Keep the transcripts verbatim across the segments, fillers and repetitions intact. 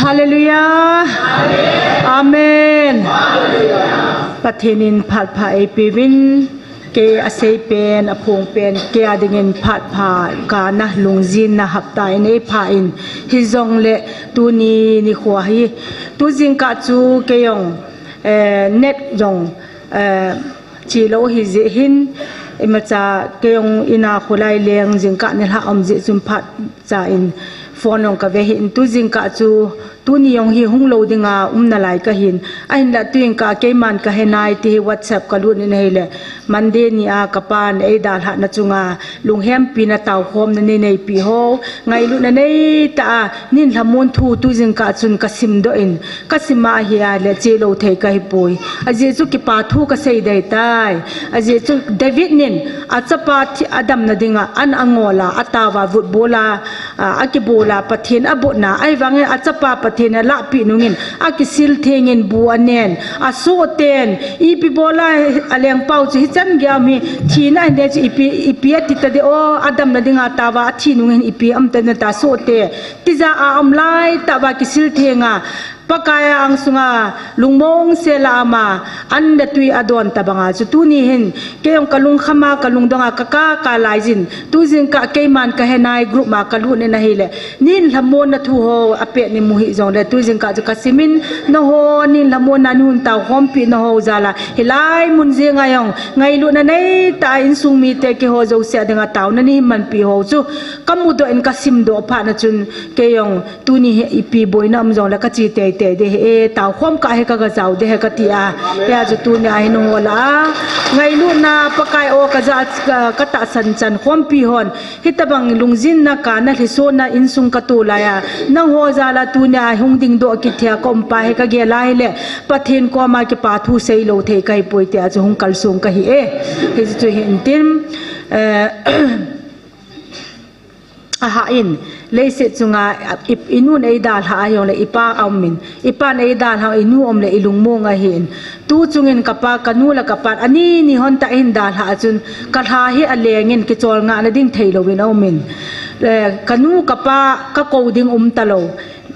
Hallelujah. Amen. Pathen in phat pha eipeuvin, kei asei pen, aphong pen, kei a dingin phat pha, kana lungjinna hapta in eipha in, hijongle tuni nikho hi, tu jingkah chu kei jong, eh, net jong, eh, chelou hijeh hin, imacha kei jong ina kholai leng jingkah nilhah um jeh chun phat cha in phone jong kave hih in, tu jingkah chu tuni jong hi hung lou dinga um nalai kahin. Ahinla tu jingkah keiman kahe nai ti hi WhatsApp kalut in ahile, Monday ni a kapan eidalhah na chunga lunghempi na taokhom na nei neipi ho, ngailutna neitah a, nin lhamon thu tu jingkah chun kasimdoh in, kasim a ahile chelou thei kahipoi. Ajeh chu kipa thu kasei dei tai. Ajeh chu David nin achapa thi-, adamna dinga an angol a, ataova vutbol a, a, akibola Pathen abotna, ahivangin achapa Pathen alahpeh nungin, akisil thengin bu anen, asohten, ipi bola alengpau chu hichan geiya um hi, thina ahin dei chu ipi, ipi ati tadem o, adamna dinga taova athi nungin ipi um tadem tia sohte, tija a um laitah uva kisil thenga, Pakai a angsunga lungmong sela ama, an le tui adon tabanga chu tuni hin, kei jong kalungkham a, kalungdong a, kaka kalaijin, tu jingkah keiman kahe nai group ma kalut in ahile, nin lhamon na thu ho apet ni mu hijongle, tu jingkah chu kasimin, nangho nin lhamon na nihon taokhompi nangho jal a, hilai mun jenga jong, ngailutna neitah a insung mite keiho jouse a dinga taona neihin manpi ho chu, kamudoh in kasimdoh phat na chun, kei jong, tuni hi ipi boina um jongle kache teitei ding ahi, taokhom kah hi kaga jao ding ahi kati a. Hia chu tuni a hin hung hol a. Ngailutna Pakai o kaja, ka, katahsan chan khompi hon. Hitobang lungjinna kana lhisona insung katoh laiya. Nangho jal a tuni a hung dingdoh kit thei a kaum pa hi kagel a ahile, Pathen koma kipa thu seilou thei kahipoi tia chu hung kalsong kahi e. Hichu hitin, eh, Ahah in, leiset chunga, i, inun eidalhah a jongle, ipa aumin, ipan eidalhah, inu umle, ilungmong ahin. Tu chungin kapa, kanu le kapan, ani ni hon tah in dalhah a chun, kalha hi alengin, kicholngah na ding theilouvin aumin. Eh, kanu kapa, kakou ding umtalou.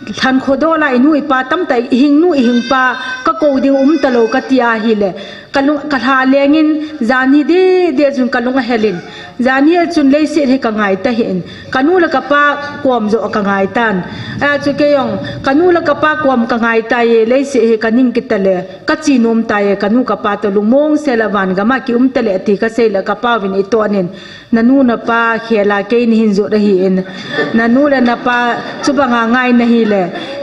Lhankho dola inu ipa tamtah, ihingnu ihingpa, kakou ding umtalou kati ahile. Kalung, kalha lengin, janhi didi a chun kalung ahelin. Janhi a chun leiset hi kangai tahih in. Kanu le kapa kom joh kangai tan. Achu kei jong, kanu le kapa kom kangai taiye, leiset hi kaning kit tale. Kache nom taiye, kanu kapa toh lungmong sela van gam a kium tale ati kasei le kapa uvin itoh nin. Nanu napa khel a kei nahin jot ahin. Nanu le napa chubanga ngai nahile.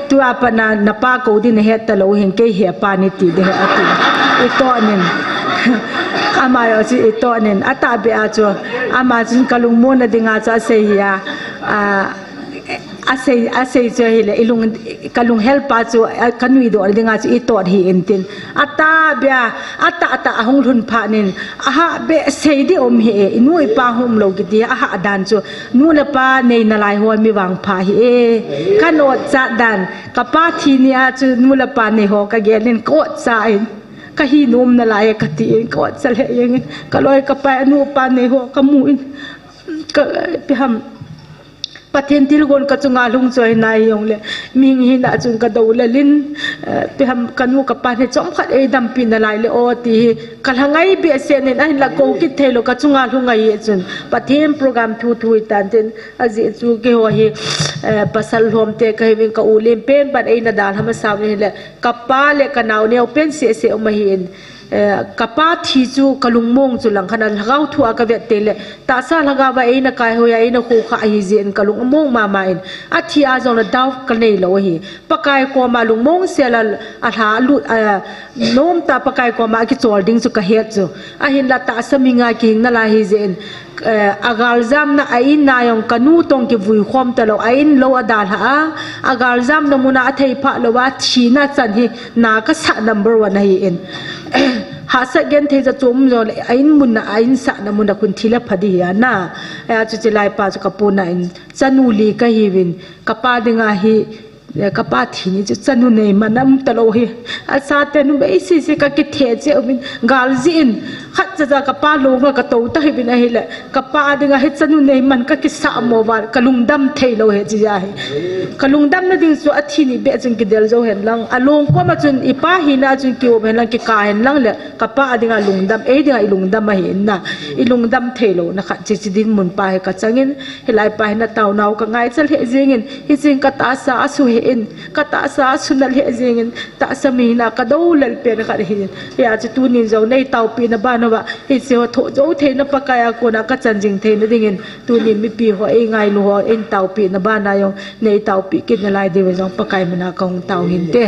Tua pat na napa kou ding nahet talou hin kei hepa nati ding ahi ati. Itoh nin. Ama jong chu itoh nin. Atahbeh a chu. Ama chun kalungmon na dinga chu asei hi a. A, asei, asei chu ahile. Ilung, kalunghel pa chu, a, kanuidoh na dinga chu itoh hi intin. Atahbeh a, atah, atah, ahung lhun phat nin, ahahbeh sei ding um hih e, inu ipa hung umlou kiti, ahah dan chu, nu le pa nei nalai ho mi vangpha hih e, kanom chat dan, kapa thi ni a chu, nu le pa nei ho kagel in, kanom chat in, kahi nom nalai e, kati in, kanom chat le jeng in, kaloi kapai, anu pa nei ho, kamu in, ka, ipi ham, Pathen thilgon kachunga lhung chu ahi nai jongle, mihing hina chun kadou lel in, eh, ipi ham kanu kapa hi chomkhat eidampi nalai le o ti hi, kalha ngai behseh in ahinla kou kit theilou kachunga lhung ahi chun, Pathen program thu thu hitan tin, ajeh chu keiho hi, eh, pasal lhomte kahiuvin ka u len pen pan eina dalha masa uvin ahile, kapa le kanao neo pen seh seh um ahin, Eh, kapa thi chu kalungmong chu langkhat a lhagao thu a kavet teng le, tahsa lhagao va eina kaihoi a eina khokha ahi jeh in kalung among mama in, athi a jongle doubt kanei lou ahi. Pakai koma lungmong sela alha alut, a, nomtah Pakai koma akichol ding chu kahet chu. Ahinla tahsa minga kihing nalai ahi jeh in, eh, agaljamna a in a jong kanu toh kivui khom talou, a in lou adalha a, agaljamna muna athei phah lou a, thina chan hi na kasah number one ahin. Hahsat genthei jat chu um jongle, a in muna, a in sahna muna khun thi le pha ding ahi na. Ahi a chu chilai pa chu kapu na in, chanu li kahiuvin, kapa dinga hi, Kapa thi ni chu chanu nei man a um talou hi. Achate numei sese kakithe cheh uvin, gal jeh in khat chacha kapa longa katou tahih uvin ahile, kapa dinga hi chanu nei man kakisah mo uva, kalungdam theilou hi, hiche ahi. Kalungdam nading chu athi ni beh chun kidel jou hen lang, along koma chun ipa hina chun kium hen lang, kikah hen lang le, kapa dinga lungdam, ei dinga ilungdam ahi na. Ilungdam theilouna khat hiche dinmun pa hi kachangin, hilai pa hi nataonau kangaicha lheh jengin, hichun katahsa asuheh in, katahsa asuna lheh jengin, tahsa mi hina kadou lel pen khat ahin. Hijeh chun tunin jong neitaopeh na ban uva, hiche ho thoh jou theina Pakai a kona kachan jing theina dingin, tunin mipi ho, eingailu ho, eitaopeh na bana jong, neitaopeh kit nalai diuvin jong Pakai mina kahung tao hinte.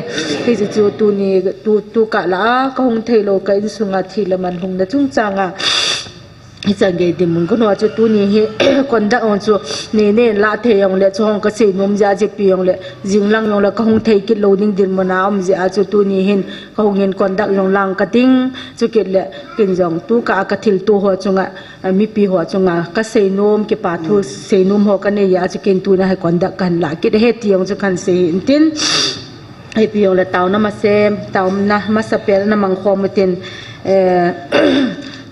Hiche chu tuni, tu, tukah lah a kahung theilou ka insunga thi le man lhungna chungchanga, hichan gei dinmun kanou chu tuni hi conduct jong chu nei nei lah thei jongle, chu hung kasei nom jeh a chepi jongle, jinglang jongle kahung thei kit lou ding dinmun a um jeh a chu tuni hin kahung in conduct jong lang kating, chukit le ken jong tukah a kathilto ho chunga, mipi ho chunga kasei nom, kipa thu sei nom ho kanei jeh a chu ken tuna hi conduct kahin lah kit ahi ti jong chu kahin sei hin tin. Ipi jongle taona masem, taona masapen na mang khom utin, eh,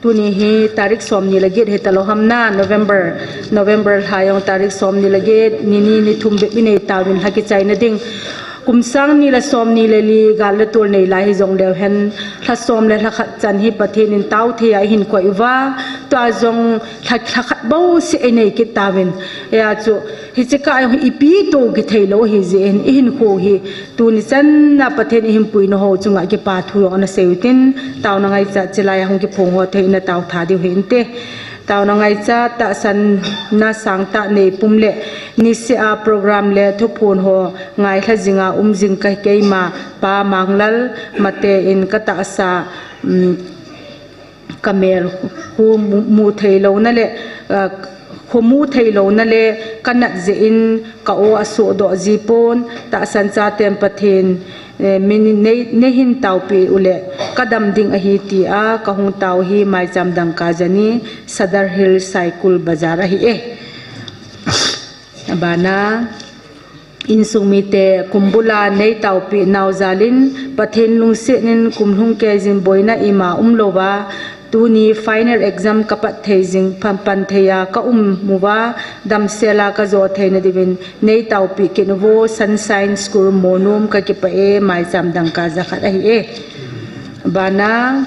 tuni hi tarik somni le get hitalou ham na, November, November lha jong tarik somni le get, ni ni ni thum bep inei tauvin lha kichaina ding. Kum sang ni le somni le li gal le tol nei lai hijongleu hen, lha som le lha khat chan hi Pathen in tao thei a eihin koi uva, tua jong lha, lha khat bouseh einei kit tauvin. Hijeh chun, hiche kah jong hi ipi tou kithei lou ahi jeh in, ihinkho hi tuni chan a Pathen ihin puina ho chunga kipa thu jong ana sei utin, taona ngaichat chelai a hung kiphong ho thei in natao tha diu hinte. Taona ngaichat, tahsanna sangtah neipum le niseh a program le thuphon ho ngailha jinga um jing kahi keima Pa Manglal Mate in katahsa, um, kamel khu mu, mu theilouna le, ah, khomu theilouna le kanat jeh in ka-o asohdoh jipon, tahsan chaten Pathen, eh, min nei, neihin taopeh uleh kadam ding ahi tia kahung tao hi Maicham Dangka Jani, Sadar Hills Saikul Bazar ahi e. Abana, insung mite kumbula neitaopeh nau jal in Pathen lungset in kum lhung kei jin boina ima umlouva, tuni final exam kapat thei jing pan, pan thei a kaum uva, damsel a kajo theina diuvin neitaopeh kit uvo, Sunshine School Monom, kakipah e, Maicham Dangka jakhat ahi e. Abana,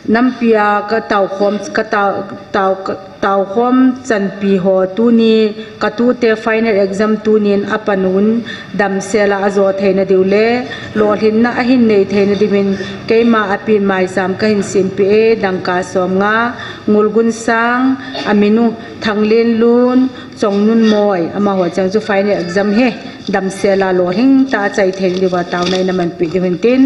Nampi a katao khom, katao, tao, tao khom chanpi ho tuni katute final exam tunin apan un damsel a ajo theina diu le lolhinna ahin nei theina diuvin keima apen Maicham kahin sempeh e, dangka somnga, Ngulgunsang, amin u Thanglenlun, Chongnunmoi, amaho chang chu final exam hi damsel a lolhing tah a chai thei diuva taona in amanpeh diu hintin,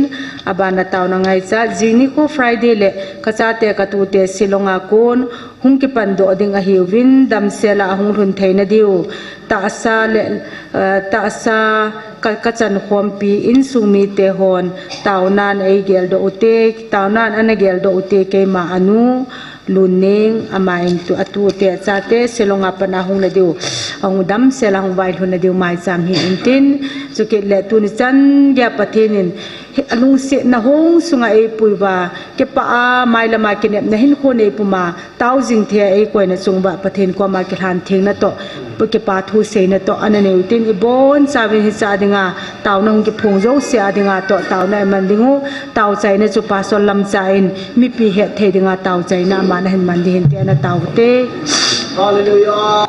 abana taona ngaichat, jing nikho Friday le kachate katute Shillong a kon hung kipan doh ding ahiuvin, damsel a ahung lhun theina diu, tahsa le, eh, tahsa ka, kachan khompi insung mite hon taonan eigel doh ute, taonan ana gel doh ute, keima anu Luneng, ama in tu, atute achate Shillong a pat a hung na diu, ahung damsel a hung vailhun na diu Maicham hi intin, chukit le tuni chan geiya Pathen in hi alungsetna hung sunga eipui uva, kipah a mailam a kinepna hinkho neipum a, tao jing thei a eikoina chung uva Pathen koma kilhan thengna toh, kipa thu seina toh ana nei utin, ibonchauvin hiche a dinga taona hung kiphong jouse a dinga toh taona iman diu, taochaina chu Pastor Lamcha in mipi hetthei dinga taochaina aman ahin man ding hinte, ana tao ute. Hallelujah.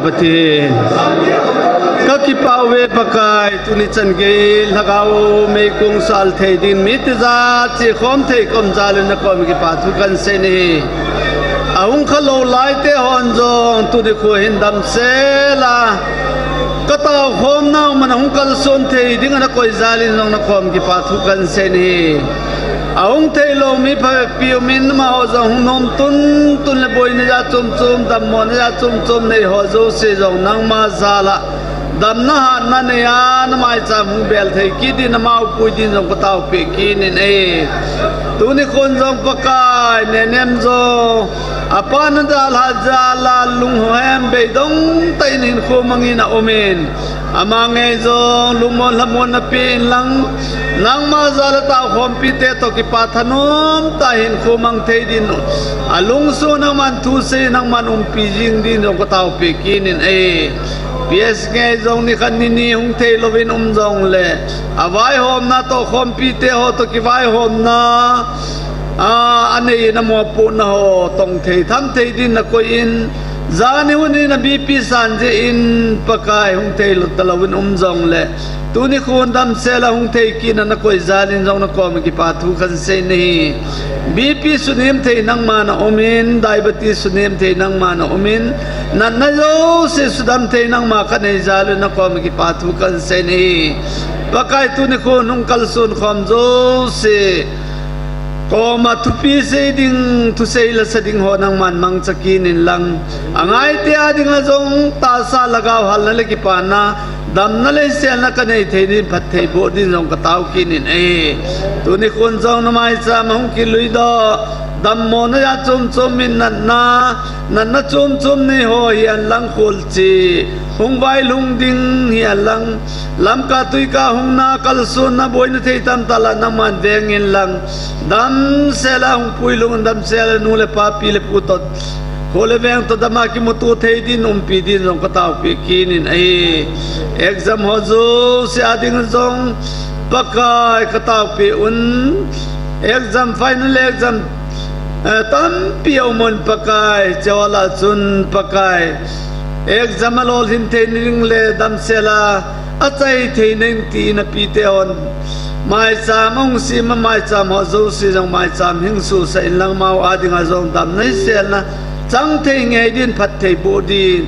Pathen, kakipah uve Pakai, tuni chan gei lhagao meikong sal thei din mi tijat chekhom thei kaum jal un nakom kipa thu kahin sei ahi. Ahung khalou laite hon jong tuni kho hin damsel a, katao khomnau mun a hung kalson thei ding a nakoi jal in jong nakom kipa thu kahin sei ahi. Ahung theilou mi phabep pi umin, amaho jong hung nom tun tun le boina ja chom chom, dammona ja chom chom nei ho jouse jong nangma jal a damna hatna nei a, namaicham hung bel thei kit din, namao pui din jong kataopeh kit in ahi. Tuni khon jong Pakai, Nenem jong apa nadalha jal a lunghem beidong tah in hinkho mangin aumin, ama ngei jong lungmon lhamon napeh in lang, nangma jal a taokhompi te toh kipa thanom tah a hinkho mang thei din, alungsun nangman thusei, nangman umpi jing din jong kataopeh kit in ahi. P S ngei jong nikhat nini hung theilouvin um jongle, avaihomna tohkhompi te ho toh kivaihomna a, anei in amopohna ho tong thei tham thei din nakoi in, jani hun in a B P san jeh in Pakai hung theilou talouvin um jongle, tuni khon damsel a hung thei kit na nakoi jal in jong nakom kipa thu kahin sei ahi. B P sunem thei nangma naumin, diabetes sunem thei nangma naumin, natna jouse sudam thei nangma kanei jal un nakom kipa thu kahin sei ahi. Pakai, tuni khon hung kalson khom jouse koma thupi sei ding, thusei lasa ding ho nangman mangcha kit in lang, angaite a dinga jong tahsa, lhagao halna le kipana, damna leiselna kanei thei din phattheiboh din jong katao kit in ahi. Tuni khon jong namaicham a hung kiluidoh, dammona ja chom chom in natna, natna chom chom nei ho hi hen lang, kholche hung vailhung ding hi hen lang, lamkah tuikah hungna, kalsonna, boina thei tamtah lah nangman veng in lang, damsel a hung puilhung in, damsel a nu le pa, pi le pu toh, kho le veng toh dam a kimuto thei din, umpi din jong kataopeh kit in ahi. Exam ho jouse a ding jong Pakai kataopeh un, exam, final exam, eh, tampi aumun Pakai, hiche ho lah chun Pakai, exam a lolhin theina ding le damsel a achai theina ding tin apite hon maicham ahung sem a, maicham ho jouse jong maicham hing sohsah in lang, amau a dinga jong damna leiselna chang thei ngei din, phattheiboh din,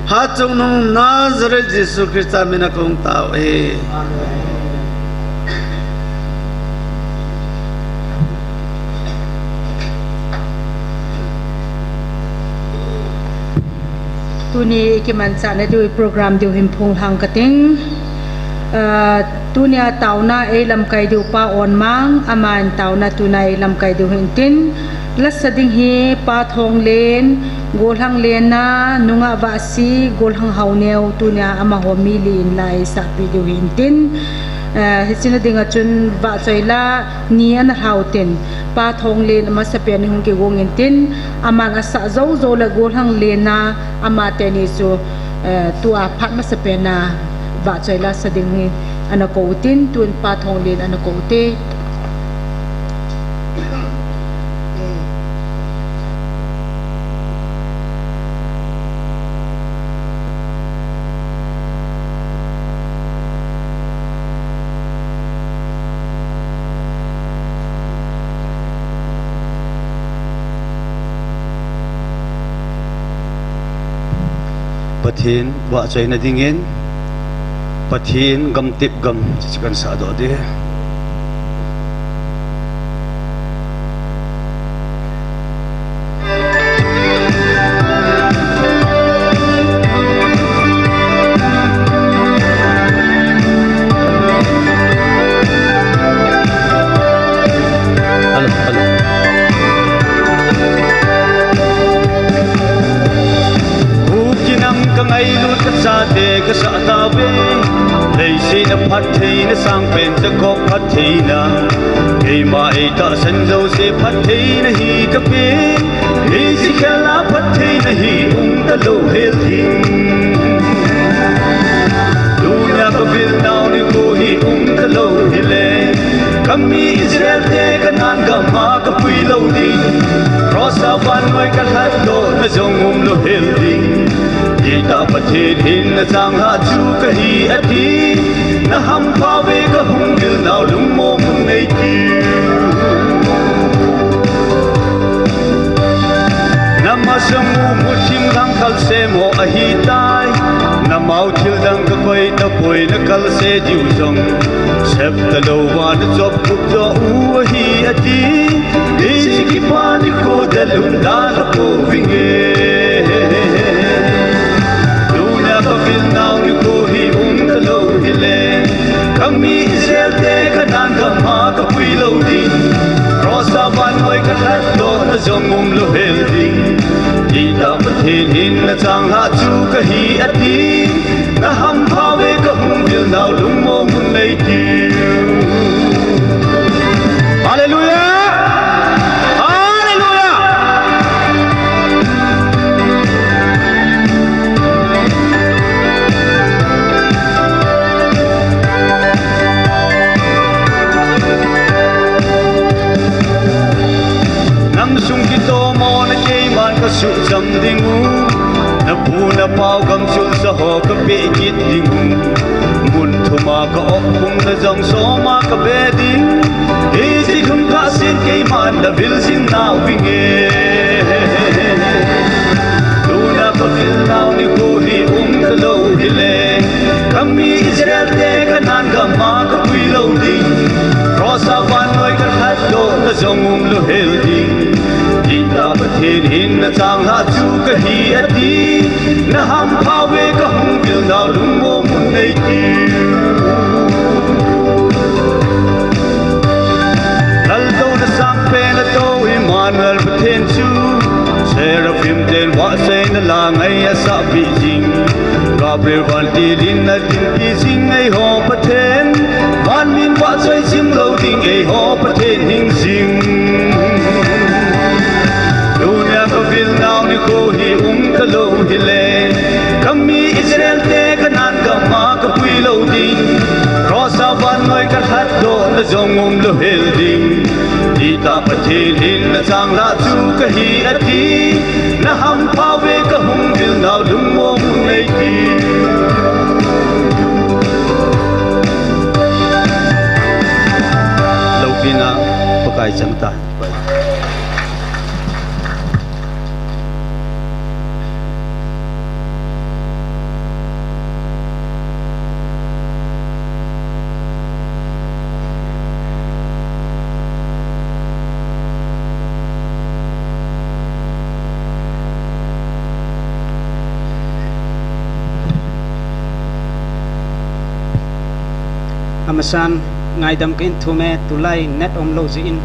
Hatchungnung Nazareth Jesu Christa min a kahung tao e. Tuni ikimanchahna diu, iprogram diu hin phung lhang kating. Ah, tunia taona eilamkai diu Pa Onmang, aman taona tuna eilamkai diu hintin. Lasa ding hi Pa Thonglen, Golhang Lena, nungah Vahsi, Golhang Haoneo, tunia amaho mi li in la eisahpi diu hintin. Ah, hiche na dinga chun vahchoi la ni ana lhau tin, Pa Thonglen amasapen in hung kigong intin, aman asah jou jou le Golhang Lena amateni chu, eh, tua phat masapen a vahchoi la sa ding hi ana kou tin, tun Pa Thonglen ana kou te. Pathen vahchoina dingin, Pathen gamtep gam, hiche chu kahin sahdoh ding. Hello, hello. Kuki nam kangailut kachate kasah tauve. Leiset a phattheina sangpen, Jacob phattheina. Keima eitahsan jouse phattheina hi kape. Hiche khel a phattheina hi umtalou hel ding. Tunia kavil nau nikho hi umtalou hile, kami Israel te Canaan gam a kapui lou ding. Cross a vannoi kalhatdohna jong umlou hel ding. Itah Pathen Pathen hin nachang lhah chu kahi ati. Nahampha uve kahung vil nau lungmong un nei tiu. Namasang u muthim lang kalse mo ahitai. Namau thil dang kakoi tapoi nakalse diu jong. Sep talou va nachop kup jo u ahi ati. Hiche kipana nikho dalum dalha pouvinge. Tuna kavil nau nikho hi um talou hile. Kami Israel te Canaan gam a kapui lou ding. Cross a vannoi kalhat dohna jong umlou hel ding. Tita Pathen hin nachang lhah chu kahi ati. Nahampha uve kahung vil nau lungmong un nei tiu. Hallelujah! Hallelujah! Nang sung kitomona keiman kasuhcham ding u. Napu napau gamchun sa ho kapeh kit ding u. Mun thuma ka-op pumna jong soma kabe ding. Hiche lhung kahsen keiman navil jing nauvinge. Tuna kavil nau nikho hi um talou hile. Kami Israel te Canaan gam a kapui lou ding. Cross a vannoi kalhat dohna jong umlou hel ding. Tita Pathen hin nachang lhah chu kahi ati. Nahampha uve kahung vil nau lungmong un nei tiu. Laltouna sangpen atou Emmanuel Pathen chu. Seraphim ten vahchoina la ngai asahpeh jing. Gabriel vantil in adinpi jing eiho Pathen. Van min vahchoi jing lou ding eiho Pathen hing jing. Tuna kavil nau nikho hi um talou hile. Kami Israel te Canaan gam a kapui lou ding. Cross a vannoi kalhat dohna jong umlou hel ding. Tita Pathen hin nachang lhah chu kahi ati. Nahampha uve kahung vil nau lungmong un nei tiu. Loupina Pakai chang ta. Amasan, ngaidam kahin thum e, tulai net umlou jeh in,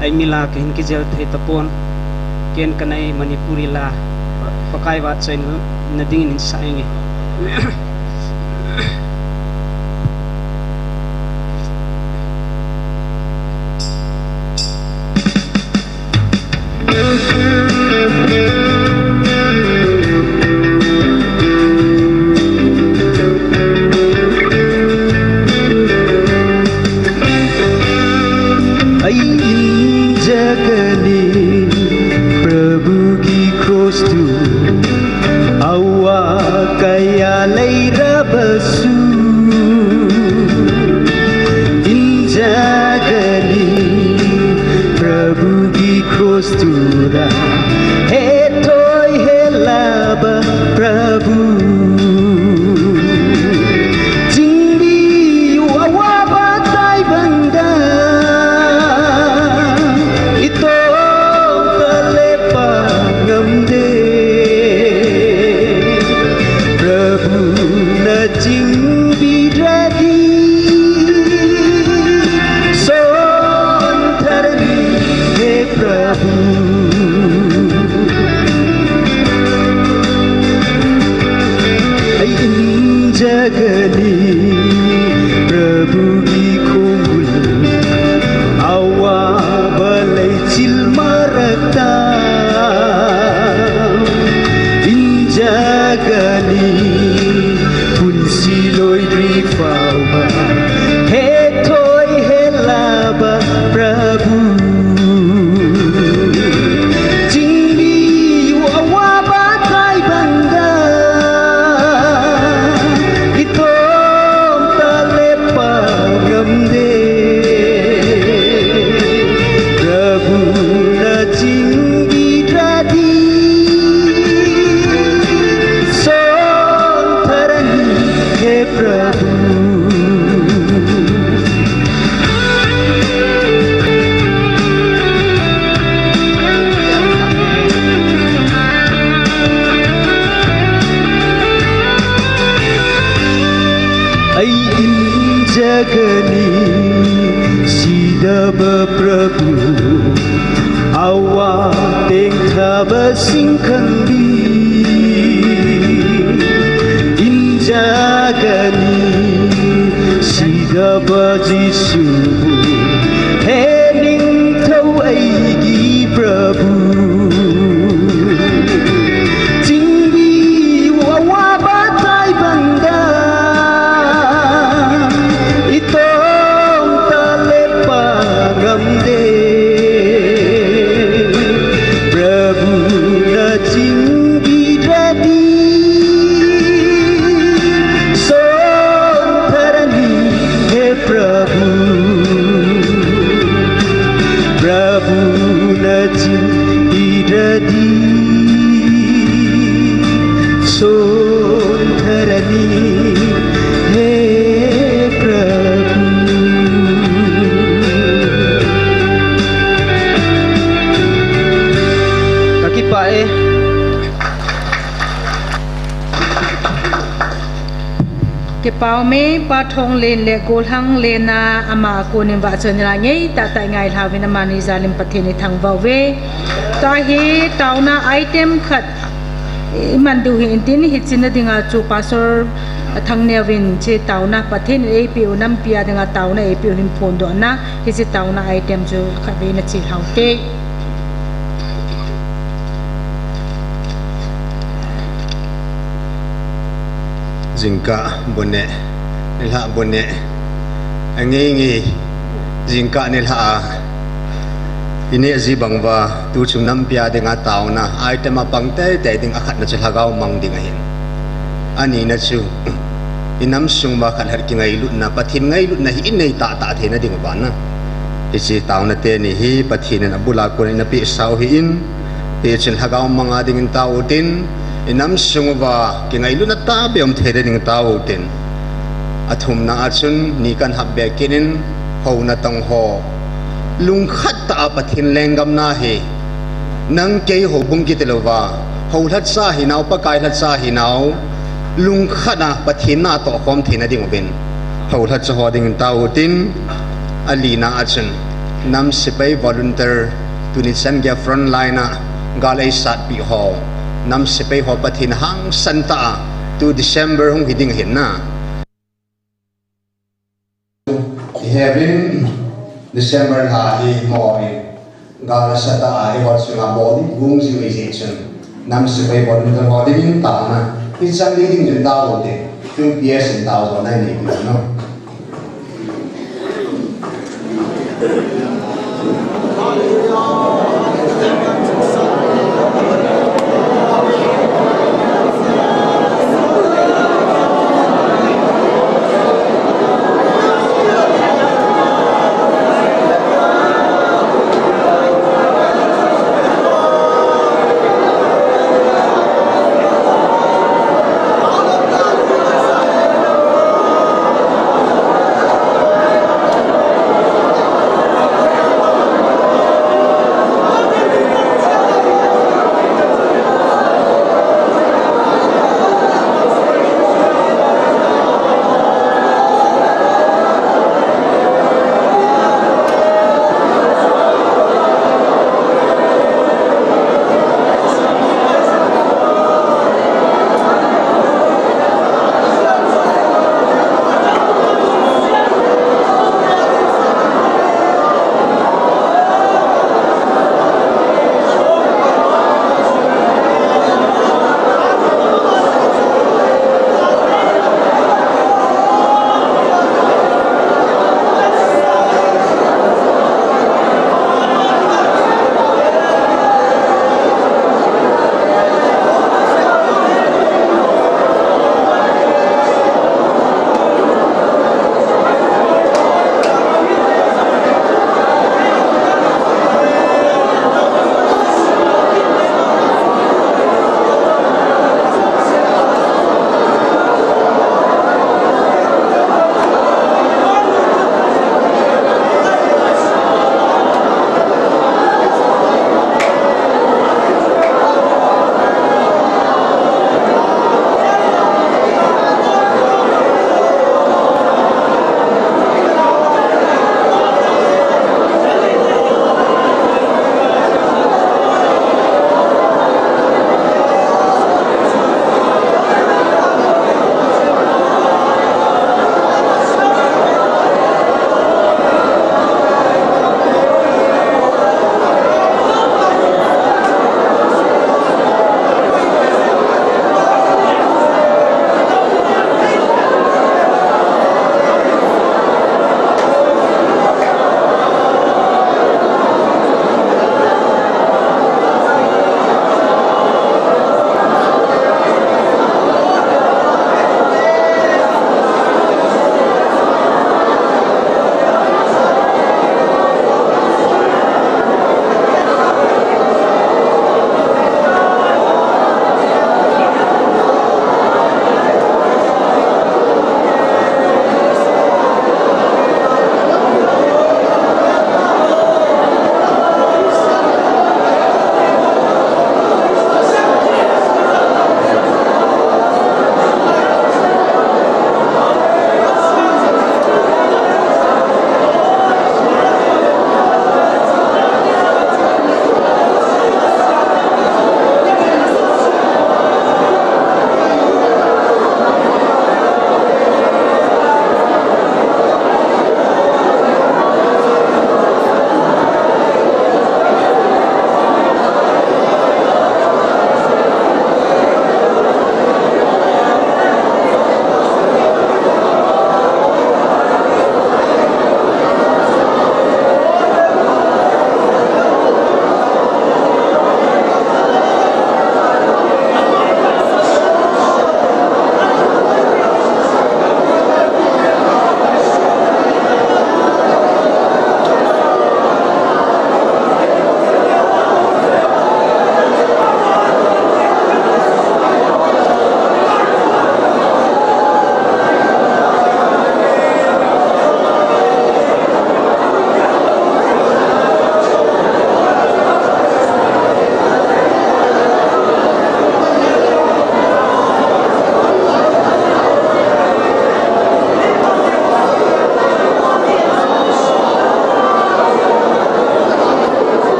eimi la kahin kijel thei tapon, ken kanei Manipuri la, Pakai vahchoina dingin hin sa inge. Ai in jagani Prabhu ki cross tu awa kaya leira basu. In jagani Prabhu ki cross tu da. He toi he laba Prabhu. Jingbi yu awa batai banda. Ito kalepa ngamde. Prabhu na jingbi radi. Son tharni he Prabhu. Prabhu, awa teng thaba singkang di, injagani, sidaba Jisu, he ningthou eigi Prabhu. Chingbi awa batai banga, itong talepa ngamde. Prabhu na chingbi radi, song tharani, he Prabhu. Prabhu na chingbi radi, song tharani, he Prabhu. Kakipah e. Kipah ume, Pa Thonglen le Golhang Lena ama a konin vahchoi nilai ngeitah tah i ngailhauvin amani jalin Pathen i thangvah uve. Tua hi taona item khat i man diu hi intin, hiche na dinga chu Pastor Thangneo vin hiche taona Pathen in eipeh u nampi a dinga taona eipeh u hin phondohna, hiche taona item chu khatvei na chelhau te. Jingkah bou neh, nilhah bou neh, angei ngei, jingkah nilhah a, i neh ji bang uva, tuchung nampi a dinga taona, item a pang teitei ding a khatna chu lhagao mang ding ahin. Anina chu, i nam sung uva khat le khat kingailutna, Pathen ngailutna hi i nei tahtah theina ding uva na. Hiche taona teni hi Pathen in abul a kon in eina pehsau ahin, hichun lhagao mang a dingin tao utin, i nam sung uva kingailutna tahbeh um theina dingin tao utin. Athumna a chun ni kan hap be kit in, houna tong ho, lungkhat tah a Pathen lenggam na hi, nang kei houbung kiti louva, hou lhacha hinau, Pakai lhacha hinau, lungkhat a Pathen na tohkhom theina ding uvin, hou lhacha ho dingin tao utin, alina a chun, nam sepai volunteer, tuni chan geiya front line a gal eisatpi ho, nam sepai ho Pathen hangsan tah a, tu December hung hi ding ahin na. Iheuvin, December lha hi mo in, gal nasatah a eiho chunga bol ding gong jiu ahi jeh chun, nam sepai volunteer ho dingin taona, ichan ding ding chun tao ute, tu P S in tao jo nai nei pi no.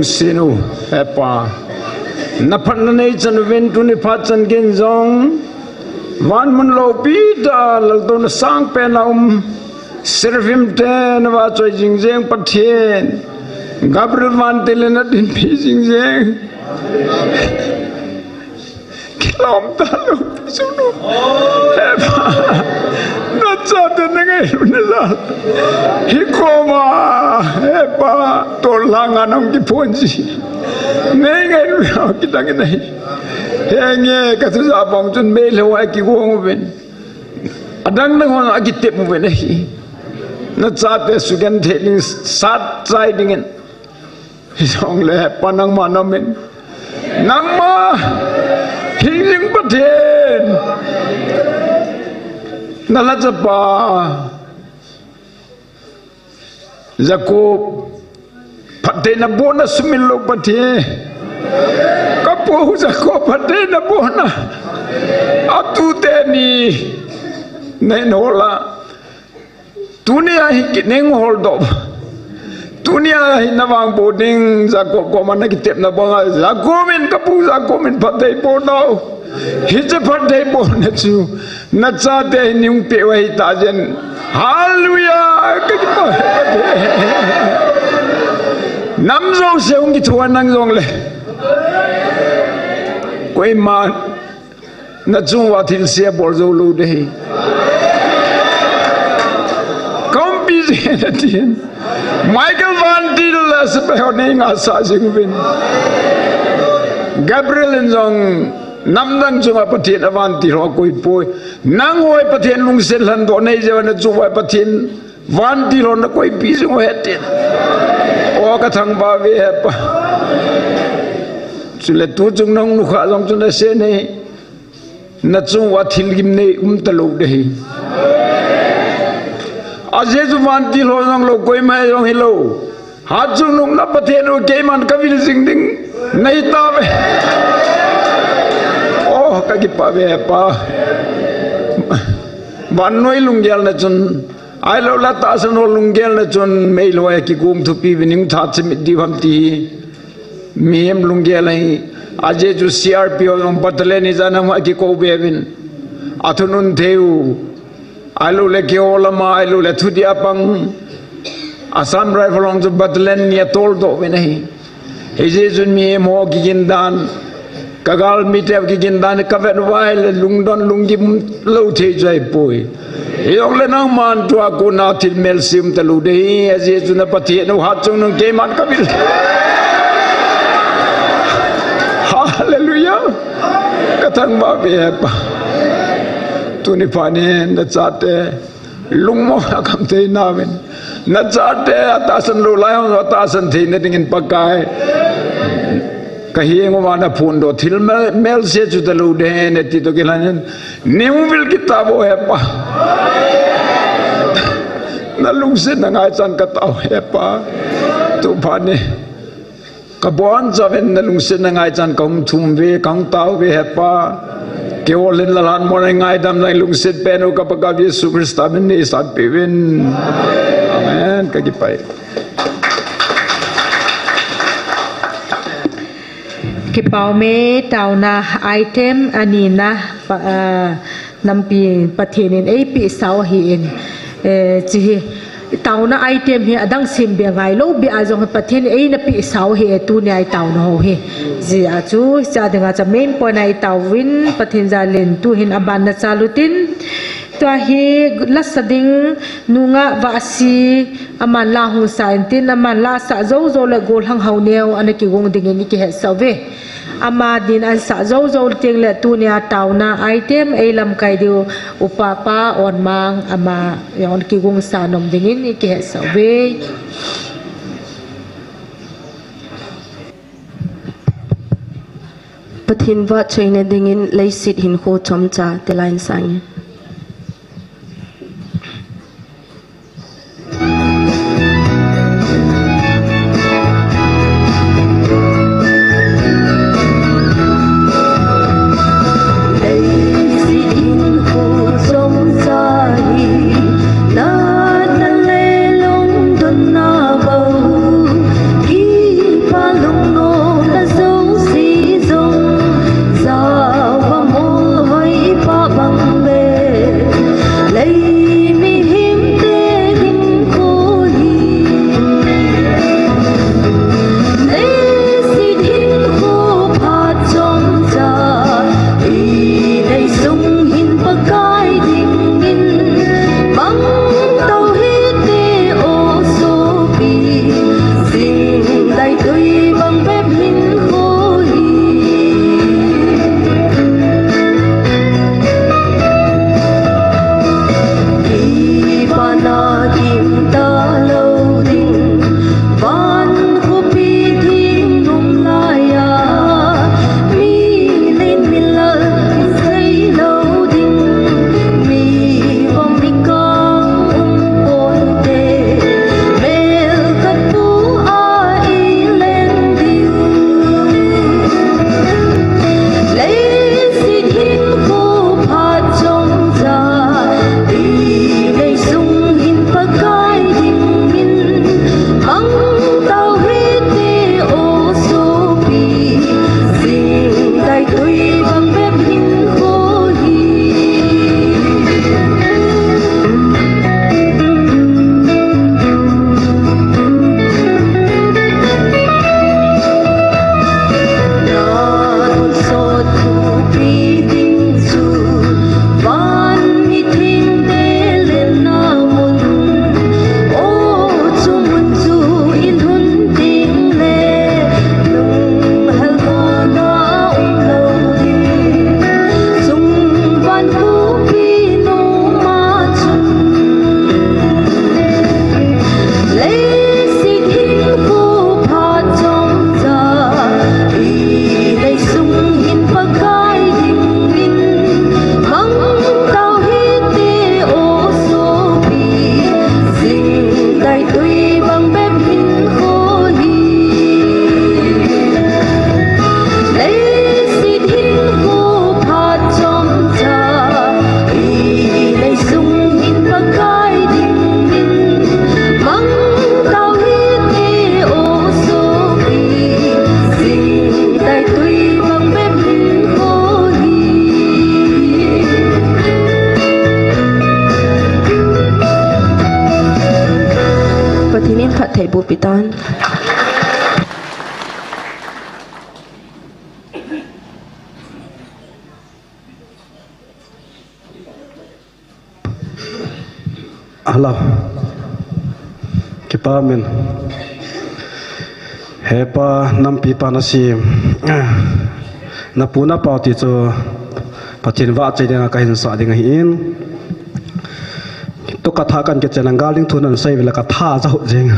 Sinu, Hepa. Na phatna nei chan uvin tuni phat chan gin jong. Van mun lopi tah, laltouna sangpen a um. Seraphim te na vahchoi jing jeng Pathen. Gabriel vantil in na dinpi jing jeng. Kilom ta lou, sunu. Hepa, na chate na ngailu na jal. Hikoma, Hepa, tol langa nang kiphonji. Nei ngailu na kitang in ahi. Henge, ka thuja bang chun meilhei a kigong uvin. Adang dang hon akitep uvin ahi. Na chate sugenthei ding, satchai dingin. Hijongle Hepa nangma namin. Nangma hing jing Pathen. Na lhachapa Jacob phattheina bohna sumil lou Pathen. Ka pu Jacob phattheina bohna. Atute ni nei nola. Tunia hi kineng hol doh. Tunia hi na vangboh ding, Jacob koma na kitepna banga, Jacob in ka pu, Jacob in phatthei boh nau. Hiche phatthei bohna chu na chate hi nei hung peh u ahi tahen. Hallelujah! Ka kipah. Nam jouse hung kithoa nang jongle. Koima Na chung uva thilse bol jou lou ding ahi. Kaumpi jing e natin. Michael vantil le sepai ho nei ngaisah jing uvin. Gabriel in jong namdang chunga Pathen a vantil ho akoi poi. Nangho hi Pathen lungset lhandoh nei jeh uva na chung uva Pathen vantil ho na koipi jing u hen tin. O ka thangvah uve Hepa. Chule tuchung nahung nukhah jong chu nasei e. Na chung uva thil gimnei um talou ding ahi. Ajeh chu vantil ho jong lou, koima jong hilou. Hatchungnung na Pathen u keiman ka vil jing ding nahi tauve. O, ka kipah uve Hepa. Vannoi lunggelna chun, ahilouleh tahsan ho lunggelna chun, meilhei a kigong thupi uvin hung tha chimit diu ham ti hi. Mihem lunggel ahi, ajeh chu C R P F jong battalion ijat ham a kikou be uvin. Athunun thei u. Ahilouleh keiho lama, ahilouleh thudih a pang. Assam Rifle jong chu battalion ni atoldoh uvin ahi. Hijeh chun mihem ho kigindan. Ka galmite kigindan ka vet uva ahile lungdon lunggim lou thei chu ahipoi. Hijongle nangman tua kona thil melse um talou ding ahi, ajeh chu na Pathen u hatchungnung keiman ka vil. Hallelujah. Ka thangvah uve Hepa. Tuni phat in na chate lungmong a kham thei nauvin. Na chate atahsan lou lai ho atahsan theina dingin Pakai. Ka heng uva na phondoh thil mel, melse chu talou ding ahi nati toh kilhonin. Nei hung vil kit tauvo Hepa. Na lungsetna ngaichan ka tao Hepa. Tu phat in. Ka bonchauvin na lungsetna ngaichan ka hung thum uve, ka hung tao uve Hepa. Keiho hin lalhan mo na ngaidam na lungset pen u ka Pakai Jesu Christa min in nei sanpeh uvin. Amen. Ka kipah e. Kipah ume, taona item anina, pa, ah, nampi Pathen in eipeh sau ahin, eh, hiche hi, taona item hi adang sem be ngailou be a jong Pathen in eina peh sau ahi, eh, tunia i taona ho hi. Hijeh a chu, hiche dinga chu main point a i taovin, Pathen jalin tuhin aban na chal utin, tua hi lasa ding Nungah Vahsi, aman la hung sa intin, aman la asah jou jou le Golhang Haoneo ana kigong dingin i kihetsah uve. Ama din ana sah jou jou teng le tunia taona item ei lamkai diu Upa Pa Onmang ama jong kigong sa nom dingin i kihetsah uve. Pathen vahchoina dingin leiset hinkho chomcha tilai in sang e. Pitan. Hello. Kipa min. Hepa nampi pa na si. Na pu na pa ti chu Pathen vahchoi dinga kahin sa ding ahin. Tu katha kan kichen a gal ding thu nan sei vela katha ja ho jing.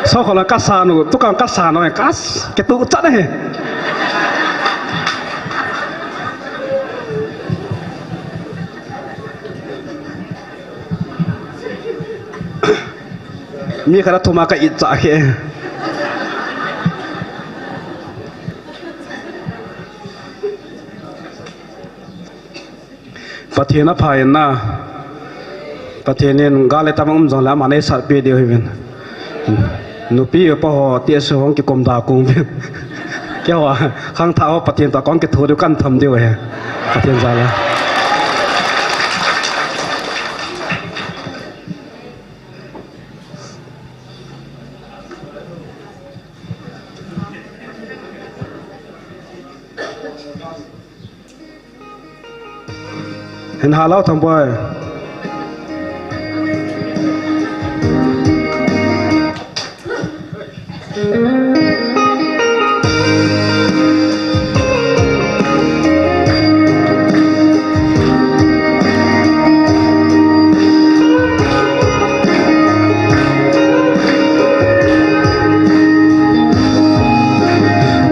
So khola kasa nu, tu kan kasa nu, kas, kitu chat ahi. Mi khat a thum a ka it cha khe. Pathen a pha in na. Pathen in gal le tam um jong le ama nei sat pe diu hi vin. Nupi upa ho ti a su hong kikom da kung vin. Keiho khangthah ho Pathen toh kong kithu diu kan tham diu hi. Pathen jal a. Hin halo thang boy.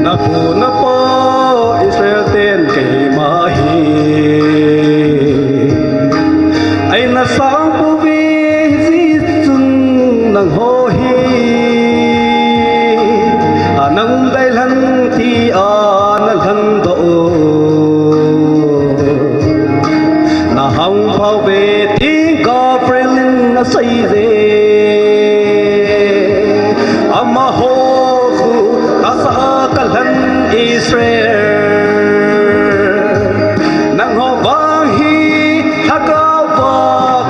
Na pu na pa Israel ten keima hi eina sangpou ve, hijeh chun nangho hi ana um dai lhon ti ana lhon doh u. Na hung phau ve ti Gabriel in asei je. Amaho khu tahsa a kalhen Israel. Nangho vang hi lhagao va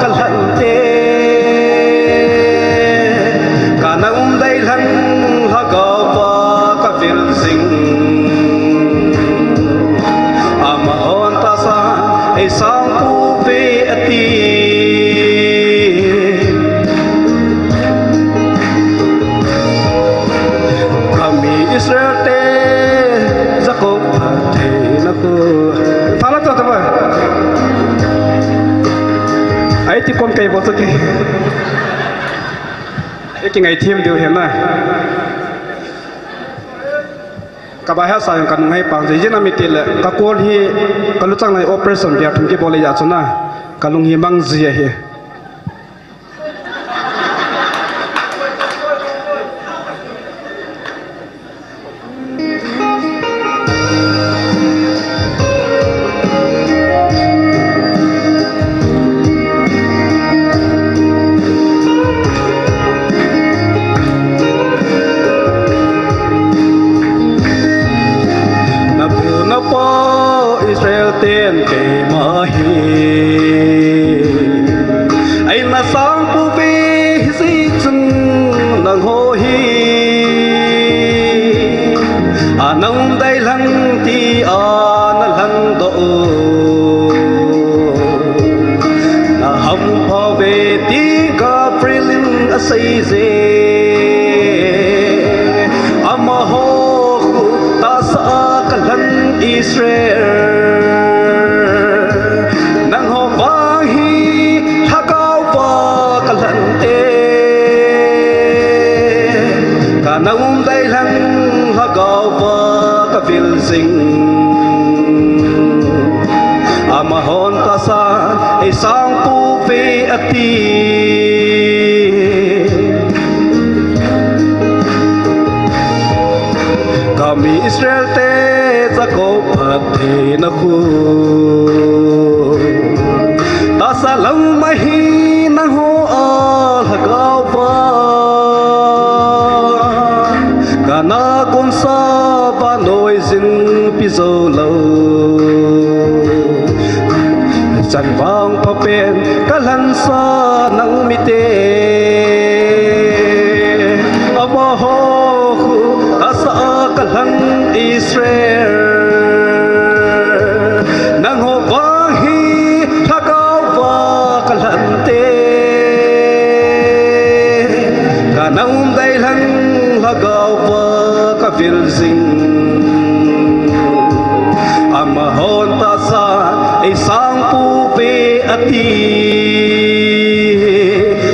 kalhen te. Kana um dai lhon lhagao va kavil jing. Amahon tahsa eisangpou ve ati. Kami Israel te Jacob phattheina khu. Thala to taba. Ai ti kon kai bo to ki. Ei kingai them diu hi na. Ka bahai sa jong ka nung hai pang jeh, ijeh inem itile, ka kol hi, ka luchang lai operation bia thum kibol le jeh chun na, ka lung hi mang ji ahi. Na pu na pa Israel ten keima hi eina sangpou ve, hijeh chun nangho hi ana um dai lhon ti ana lhon doh u. Na hung phau ve ti Gabriel in asei je. Amaho khu tahsa a kalhen Israel. Nangho vang hi lhagao va kalhen te. Kana um dai lhon lhagao va kavil jing. Amahon tahsa eisangpou ve ati. Kami Israel te Jacob phattheina khu. Tahsa lou mai hi nangho a lhagao va. Kana kunsa vannoi jin pi jou lou. Chan vang phapen kalhansa nang mite, amaho khu tahsa a kalhan Israel. Nangho vang hi lhagao va kalhante, kana um dei lhang lhagao va kavil jing. Amahon tahsa eisang pouve ati.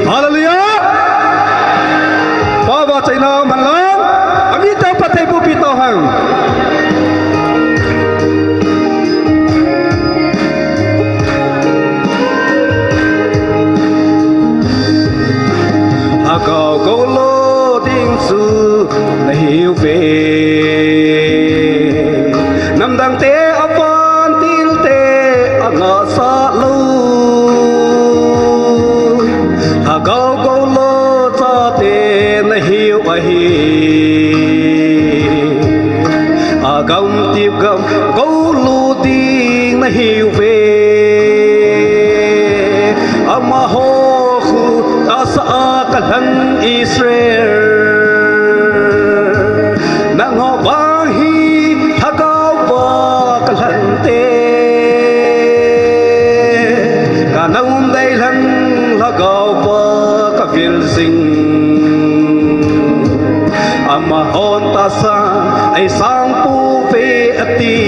Hallelujah! Pao va chaina man lang, ami tao phatthei boh peh tao hang. Lhagao gou lo ding chu nahiuve. Namdang te a vantil te a ngahsah lou, lhagao gou lo chate nahiu ahi. Agamtip gam gou lo ding nahiuve. Amaho khu tahsa a kalhan Israel. Nangho vang hi lhagao va kalhante, kana um dei lhang lhagao va kavil jing. Amahon tahsa eisang pouve ati.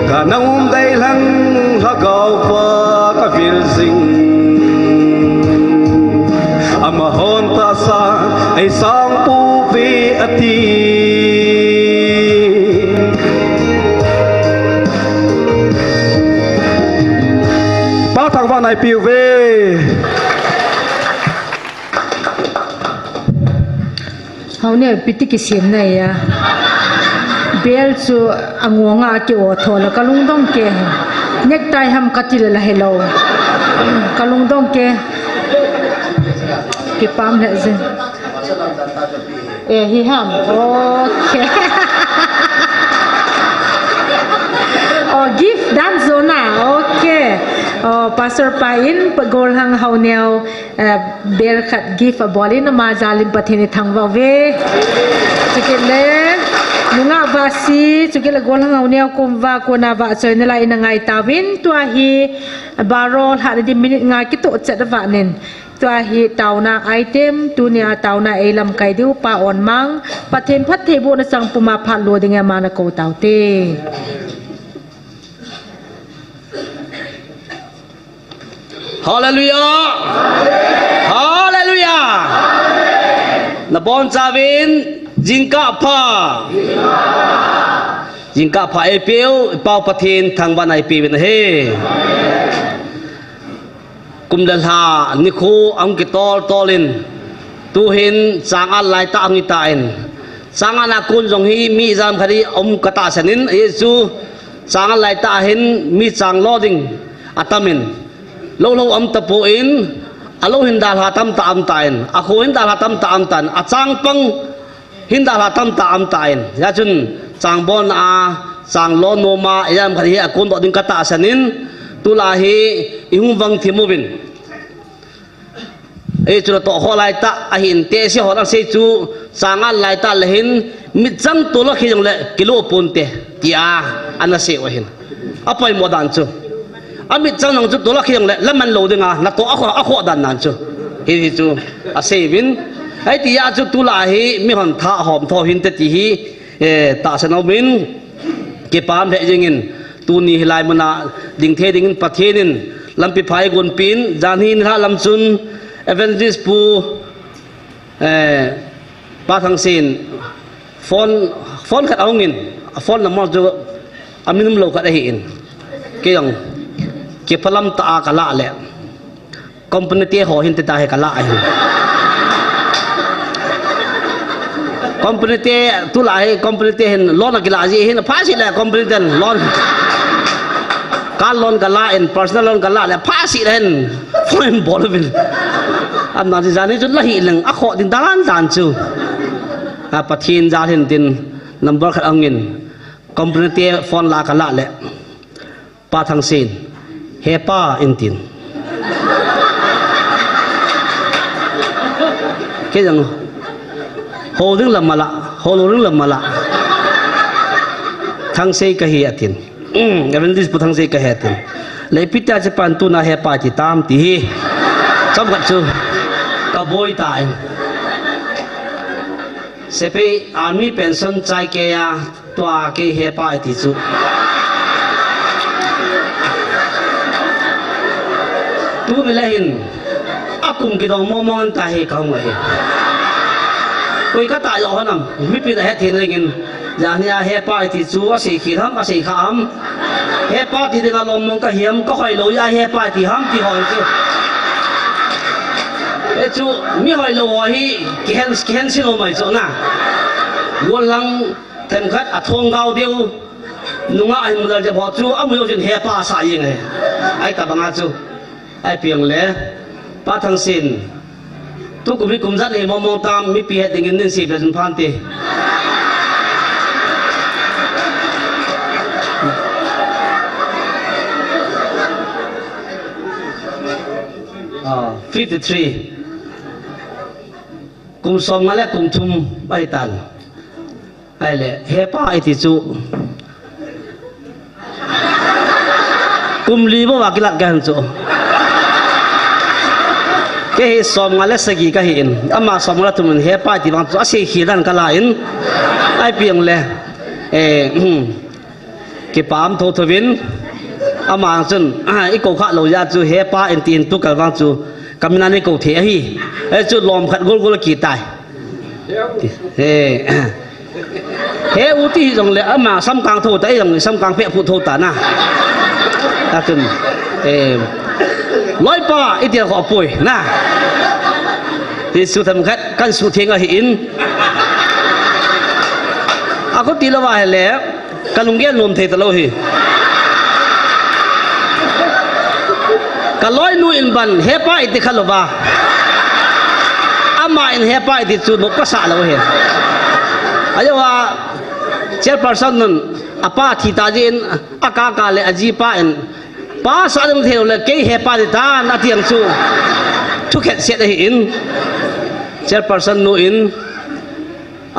Kana um dei lhang lhagao va kavil jing. Amahon tahsa eisang pouve ati. Pa Thangvah'n eipeuve. Haoneo, ipi ti kisem nai a. Bel chu angong a ki-o tho le kalungdong kei. Necktie ham kati le la helou. Kalungdong kei. Kipah e. Eh, hi ham. Okay. Oh, gift dan jona. Okay. Oh, Pastor pa in pa golhang Haoneo, eh, bel khat gift abol in ama jal in Pathen ithangvah uve. Chukit le, nungah vahsi, chukit le golhang Haoneo kom uva kona vahchoina la in angai tauvin, tua hi, baro lhahna ding minute nga kitoh chet a vah nin. Tua hi taona item, tunia taona eilamkai diu Pa Onmang, Pathen phattheibohna chang puma phat lo ding e, ama nakou taute. Hallelujah! Hallelujah! Nabonchauvin jingkah pha. Jingkah pha eipeu, Pa Pathen thangvahna eipeuvin ahi. Kum le lha nikho ahung kitol tol in, tuhin changal laitah ahung hitan, changal a kon jong hi mi ijat ham khat hi um katahsan in, ajeh chu changal laitah hin mi chang lo ding atam in, lou lou um tapon, alou hin dalha tamtah um tan, akho hin dalha tamtah um tan, achang pang hin dalha tamtah um tan. Hijeh chun chang bolna a, chang lo nom a, ijat ham khat hi akon doh ding katahsan in, tulai hi ihung vang thim uvin. Ajeh chu natoh khoh laitah ahin, tehse hon asei chu, changal laitah le hin, mitchang tol a khi jongle kilo ponte, tia ana sei u ahin. Apoimo dan chu. Amitchang jong chu tol a khi jongle, la man lou ding a, natoh akhoh, akhoh dan dan chu. Hiche chu asei uvin. Hitia chu tulai hi mihon tha hom tho hinte ti hi, eh, tahsan a um in, kipah lheh jeng in, tuni hilai mun a ding thei ding in Pathen in lampi pha eigonpi in, jan hi nilhah lam chun Evangelist Pu, eh, Pa Thangsen, phone, phone khat ahung in, a phone number chu amin umlou khat ahin. Kei jong kiphalam tah a kalah le, company te ho hin tita hi kalah ahin. Company te, tulai hi company te hin loan akilah ji hin, phasih le company ten loan. Car loan kalah in, personal loan kalah le, phasih le hin phone bol uvin. Amna ti jan hi chu la hi leng, akhoh ding dan dan chu. A, Pathen jal hin tin number khat ahung in, company te phone la kalah le, Pa Thangsen, "He pa," in tin. Kei jong, "Hou ding la mala, hou lou ding la mala. Thangsei kahi," atin. "Evangelist Pu Thangsei kahi," atin. "Le ipi tia hiche pan tuna he pa iti tam?" ti hi. Chomkhat chu kaboi tan. Sepai army pension chai kei a, tua kei he pa iti chu. Tuni le hin, akum kidong mong mong tahi kahung ahi. Koi katah jo hon am, mipin ahet thei dingin, jani a he pa iti chu asei khel ham, asei kha ham. He pa ti dinga lom mong kahi ham, kahoi lou a he pa iti ham ti ho chu. E chu, mi hoi lou ho hi, kihen, kihen si lou mai chu na. Golang themkhat a thong gao deu. Nunga ahin mudal jep ho chu, amu jou chun he pa sa jeng e. Ahi tabanga chu. Ahi piang le. Pa Thangsen. Tukum hi kum ijat nei mong mong tam, mipi het dingin nei sei be jun phan te. Ah, fifty-three. Kum som nga le kum thum ahi tan. Ahile, he pa iti chu. Kum li bou a kilat kahin chu. Kei hi som nga le sagi kahi in. Ama som nga le thum in he pa iti vang chu asei khel dan kala in. Ahi piang le. Eh, kipa um thotho vin. Ama chun, ah, i kou kha lou jeh a chu he pa in tin tukal vang chu. Kamin a nei kou thei ahi. Eh, chu lom khat gol gol kitai. He. He u ti hi jong le ama samkang tho ta, ei jong samkang phe phu tho ta na. Ta chun. Eh. Loipa, iti kho poi na. Ti su themkhat, kan su theng ahi in. A kho ti lou va hile. Ka lunggel nom thei talou hi. Ka loinu in ban, he pa iti kha lou va. Ama in he pa iti chu nop kasa lou hi. Ajeh a, chairperson nun, apa thi ta jin, akaka le ajipa in, pa sa ding thei lou le, kei he pa iti tan, ati ang chu. Thukhet set ahi in. Chairperson nu in,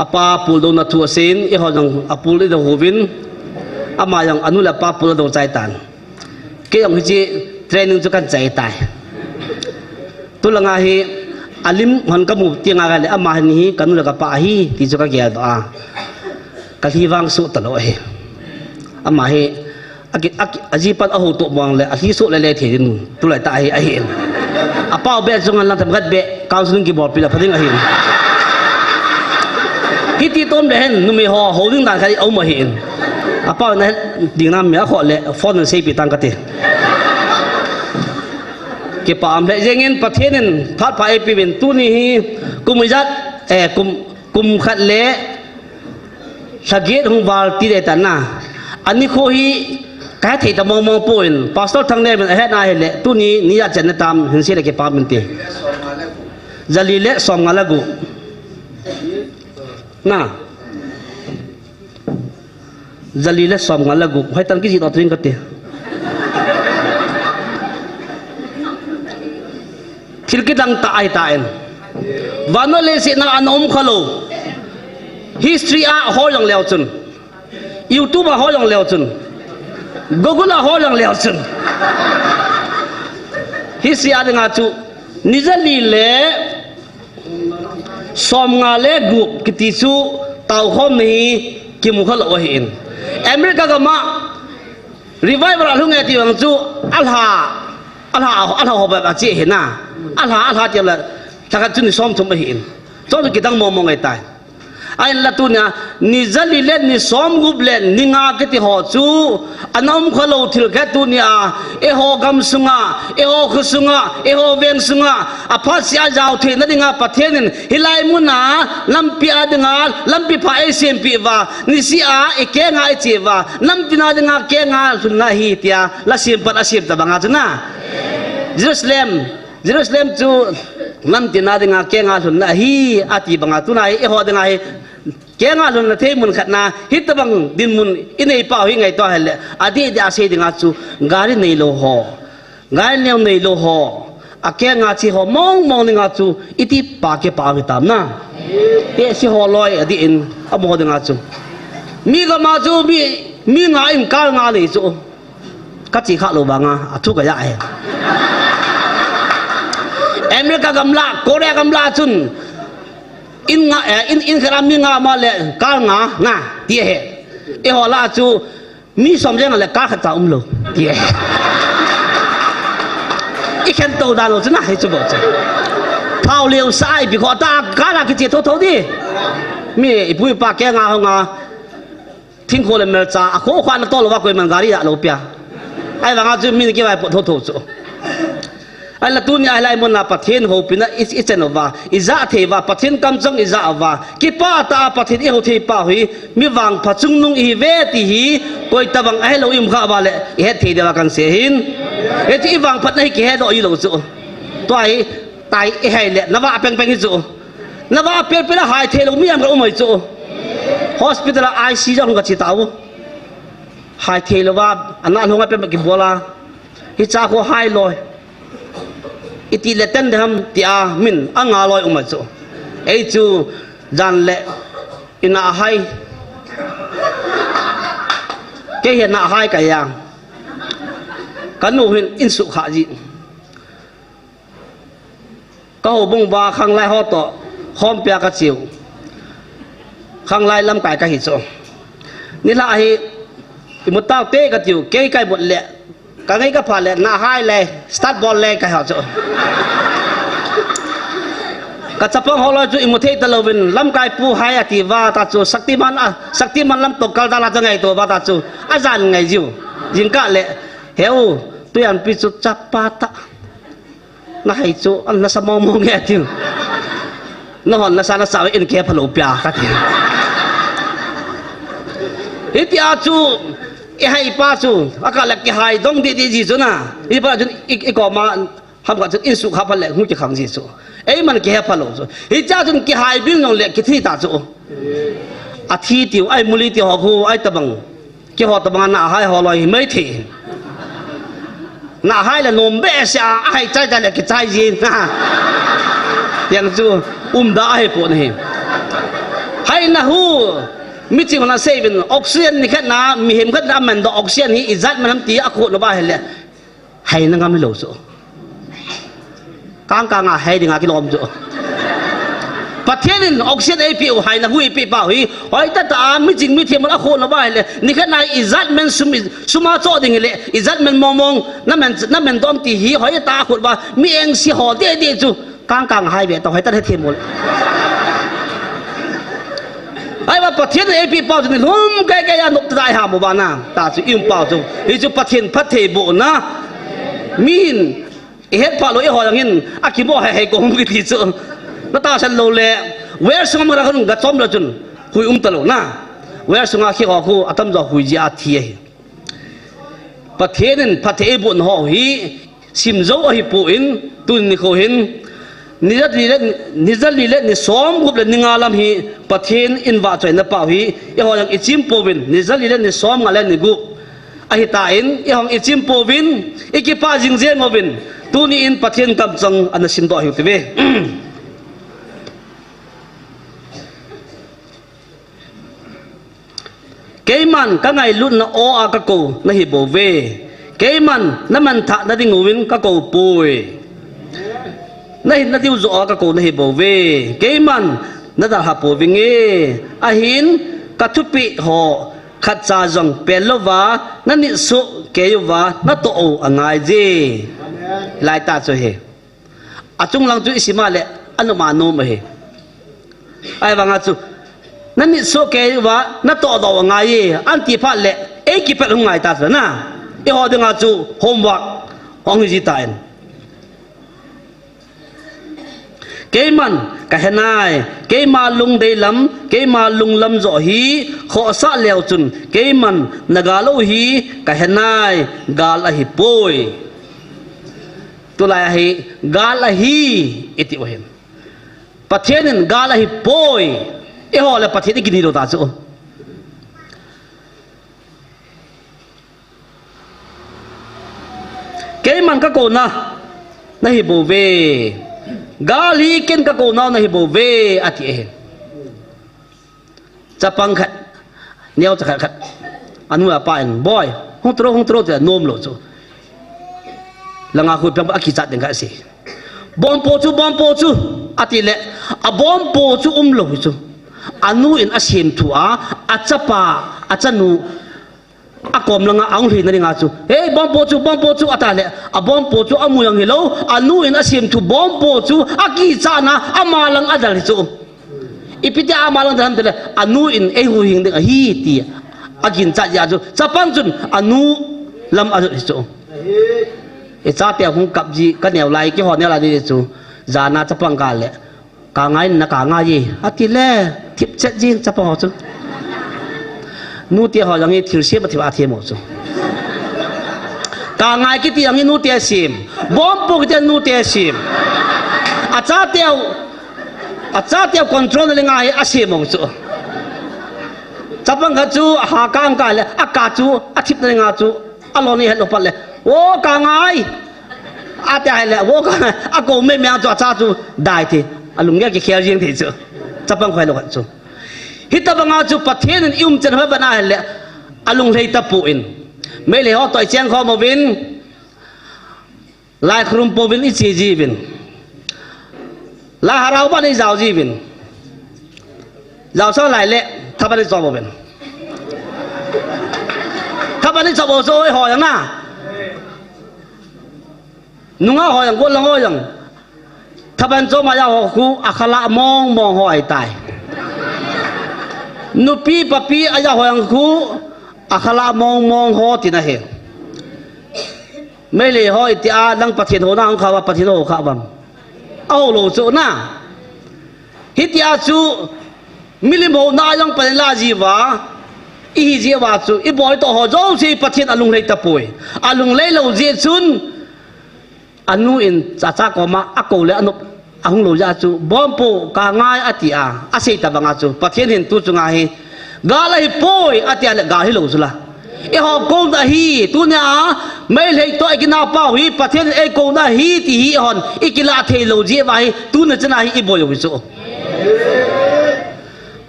Apa puldouna thu asei in, eiho jong apul idou uvin, ama jong anu le apa pul adou chai tan. Kei jong hiche training chu kan chai tai. Tulanga hi alim hon kamu tenga le ama hin hi kanu le kapa ahi ti chu kagel doh a. Kalhi vang suh talou ahi. Ama hi Aki, aki, ajipan ahoutoh mong le, alhi soh le le thei din, tulai tah ahi, ahi in. Apau beh chunga lang themkhat beh, counseling kibolpi le pha ding ahi in. Hiti tom le hen, numei ho, hou ding dan khat aum ahi in. Apau na het ding nam mi akhoh le, phone in seipeh tang kati. Kipa um le, jeng in Pathen in, phat pha eipeh uvin, tuni hi, kum ijat, eh, kum, kum khat le, Lha get hung val ti ding ahitan na. Ani kho hi kahe thei ta mong mong poi. Pastor Thangneo in ahet na ahile. Tuni ni ijat chan na tam hin sei le kipa um inte. Jali le som nga le gup. Na. Jali le som nga le gup. Hoitah in kijih doh ding kati. Thil kidang tah ahitan. Vannoi leiset a ana um khalou. History a hol jong leu chun. YouTube a hol jong leu chun. Google a hol jong leu chun. History a dinga chu. Ni jali le som nga le gup kiti chu taokhom na hi kimu khalou ahi in. America gam a Revival alhung e ti vang chu, alha, alha, alha ho ba, ba chi hi na. Alha, alha ti la, lha khat chu ni som thum ahi in. Chom chu kidang mong mong ahitai. Ahinla tunia, ni jali le ni som gup le ni nga kiti ho chu, ana um khalou thil khat tunia, eiho gam sunga, eiho kho sunga, eiho veng sunga, aphat sia jao theina dinga Pathen in, hilai muna, lampi a dinga, lampi pha eisempeh uva, nisih a, ikeng a eiche uva, Lampi na dinga kenga lhunna ahi tia, la siampan asiam tabanga chu na. Jerusalem, Jerusalem chu lampi na dinga kenga lhunna ahi, ati banga tuna hi, eiho dinga hi, Kenga lhunna thei mun khat na, hitobang dinmun inei pau hi ngaito hile, adeh deh a sei dinga chu, gari neilou ho, gari neo neilou ho, akenga che ho mong mong dinga chu, iti pa kipah hitam na. Tehse ho loi adeh in, amaho dinga chu. Mi gam a chu, mi, mi nga in car nga nei chu. Kache kha lou vanga, athu kajah e. America gam lah, Korea gam lah chun, in nga, eh, in, in khat a mi nga ma le, car nga, na, ti ahi. Eiho lah chu, mi som jeng le, car khat cha umlou, ti ahi. I khen tou dan lou chu na, hichu bou chu. Thao leo sa ipi kho ta, car a kiche thotho di. Mi, ipu ipa kenga ho nga, thingkho le melcha, akho kho na tol louva koiman gari dah lou pia. Ahivanga chu min kivaipot thotho chu. Ahinla tunia hilai muna Pathen houpina i, ichen uva, ijah thei uva, Pathen kamcheng ijah uva, kipah tah a Pathen ihou thei pau hi, mi vangpha chungnung ihiuve ti hi, koitobang ahilou i um khah uva le, ihet thei diuva kahin sei ahin. Hichu ivangphatna hi kihedoh ilou chu. Tua hi, tai ihai le, navah pengpeng hi chu. Navah pelpel a hai theilou mi ham kaum ahi chu. Hospital a I C U jong kache tau. Hai theilouva, ana lhunga pem kibol a. Hicha kho hai loi. Iti le ten ding ham tia min anga loi um ahi chu. Ei chu jan le ina hai. Kei hi na hai kahi a. Kanu hin in sukha ji. Kahoubung uva khanglai ho toh, khompia kache u. Khanglai lamkai kahi chu. Nilhah hi, imu taute kati u, kei kaimut le, kangai kapha le, na hai le, start bol le kahi chu. Kachapang ho loi chu imu thei talouvin, lamkai pu hai ati uva ta chu, Shaktiman a, Shaktiman lam toh kal dala chu ngaito uva ta chu, ajan ngai jiu. Jingkah le, heu, tuianpi chu chapa ta. Nahai chu, an nasa mong mong nge tiu. Nahon nasa nasa in kei phalou pia kati. Hitia chu, ihai pa chu, akah le kihai dong didi ji chu na. Hipa chun i, ikoma, hamkhat chun in sukha pha le, hung kikhang ji chu. Eiman kihe phalou chu. Hicha chun kihai bil nong le kithi ta chu. Athi tiu, ai muli tiu ho khu, ai tabang. Keiho tobang a na hai ho loi hi mai thei. Na hai le nom behseh a, ahai chai chai le kichai ji na. Yang chu umda ahi pon ahi. Haina hu, miching hon asei uvin, oxygen nikhat na, mihem khat na aman doh oxygen hi ijat man ham ti akhoh lou va ahile. Haina ngam hilou chu. Kang kang a hai dinga kilom chu. Pathen in oxygen eipeh u, haina hu eipeh pau hi, hoitah tah a miching mithem hon akhoh lou va ahile, nikhat na ijat man sum, sum a choh ding hile, ijat man mong mong, naman, naman dom ti hi, hoitah a akhoh uva, mi engse ho deh deh chu, kang kang hai ve tah, hoitah hethem u le. Ahivang Pathen in eipeh pau chu nilhum kei kei a nop tah a iham uva na, ta chu i um pau chu. Hichu Pathen phattheibohna. Mi hin ihet phah lou, eiho jong hin akimo hei hei ko hung kiti chu. Natahsan lou le, well sunga mara khat hung gachom lou chun, hui um talou na. Well sunga khi ho khu atamjo hui ji a thi ahi. Pathen in phatthei eibohna ho hi, sim jou ahipon, tuni nikho hin, ni jali le, ni jali le ni somgup le ni nga lam hi, Pathen in vahchoina pau hi, eiho jong ichim pouvin, ni jali le ni somnga le ni gup. Ahitan, eihon ichim pouvin, ikipah jing jeng uvin, tuni in Pathen kamcheng ana simdoh hiu hite. Keiman kangailutna aw a kakou nahi bouve. Keiman namanthah nading uvin kakou poi. Nahin nadiu joh a kakou nahi bouve. Keiman nadalha pouvinge. Ahin kathupeh ho khatcha jong pel louva, nanit soh kei uva, natoh u angaije. Laitah chu hi. Achung lang chu isim a le, anop a nom ahi. Ahivanga chu, nanit soh kei uva, natoh doh u angaije, anti phat le, eikipel hung ngai ta chu na. Eiho dinga chu, homework, hung hiji tan. Keiman kahenai, keima lungdei lam, keima lunglam joh hi, khohsah leu chun, keiman nagal u hi kahenai, gal ahipoi. Tulai a hi, gal ahi, iti u ahin. Pathen in gal ahipoi. Eiho le Pathen i kini lou ta chu. Keiman ka kouna nahi bou ve. Gal hi ken ka kouna nahi bou ve, ati e. Chapang khat, neo cha khat khat. Anu apa in, boy, hung tro, hung tro, te nom lou chu. Langa khu pang a kichat ding khat si. Bomb po chu, bomb po chu, ati le, a bomb po chu um lou hi chu. Anu in a sem thu a, a chapa, a chanu, a kom langa a hung lhei na dinga chu. Hey, bomb po chu, bomb po chu, ata le, a bomb po chu a mu jong hi lou, anu in a sem thu bomb po chu, a kichat na, ama lang a dal hi chu. Ipi tia ama lang dal ham ti le, anu in ei huhhing ding ahi ti a ginchat jeh a chu, chapang chun anu lam a lut hi chu. I chate hung kap ji, ka neo lai, keiho neo lai di chu, jana chapang ka le, ka ngai na ka ngai e, ati le, thip chet ji chapang ho chu. Nu te ho jong hi thil sem a thip a them ho chu. Ka ngai kiti jong hi nu te sem. Bomb po kiti nu te sem. A chate u, a chate u control na le ngai a sem ho chu. Chapang khat chu a ha ka ang ka le, a ka chu a thip na le nga chu, a lo ni het lou pat le. O ka ngai. Ati a le, o ka ngai. A ko me me ang chu a cha chu dai thei. A lunggel kikhel jing thei chu. Chapang khoi lou khat chu. Hitabanga chu Pathen in i umchan hoi bana hile, a lunglhei tapon. Meilhei ho toh i cheng khom uvin, lai khorum pouvin i che jiuvin. Lai harau ban i jao jiuvin. Jao sa lai le, thaban i chop uvin. Thaban i chop u chu oi ho jang na. Nungah ho jang, gollhang ho jang. Thaban chom a ja ho khu a khala mong mong ho ahitai. Nupi papi a ja ho jang khu a khala mong mong ho tina ahi. Meilhei ho itia lang Pathen ho na hung kha uva, Pathen ho kha uvam. A ho lou chu na. Hitia chu milim ho na jong Pathen la jiuva. I hi jiuva chu i boi toh ho jouse Pathen a lunglhei tapoi. A lunglhei lou jeh chun Anu in cha cha koma a ko le a nop a hung lou jeh a chu, "Bom po, ka ngai," ati a, a sei tabang a chu, Pathen hin tu chunga hi, "Gal ahi poi," ati a le gal hi lou chu la. Eiho kouna ahi, tunia, Meitei toh i kina pau hi, Pathen in ei kouna ahi ti hi hon, i kila thei lou jeh uva hi, tuni chan a hi i boi u hi chu.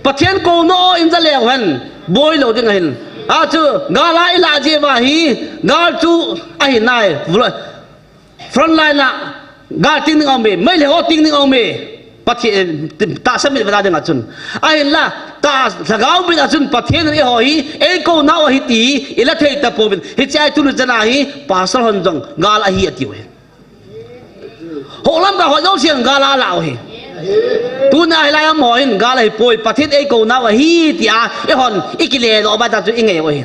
Pathen kouna o in ja leu hen, boi lou ding ahin. A chu, gal a i la jeh uva hi, gal chu ahi nai. Front line a gal ting ding a um e, Meitei ho ting ding a um e. Pathen, eh, tahsa mit vena ding a chun. Ahinla, ta, lhagao mit a chun Pathen in eiho hi, ei kouna u ahi ti, i la thei tapouvin. Hiche a hi tuni chan a hi, pastor hon jong, gal ahi ati u hi. Holam ka ho jouse in gal a la u hi. Tuna hilai a um ho hin, gal ahi poi, Pathen ei kouna u ahi ti a, eihon, i kile lou ba ta chu i ngei u hi.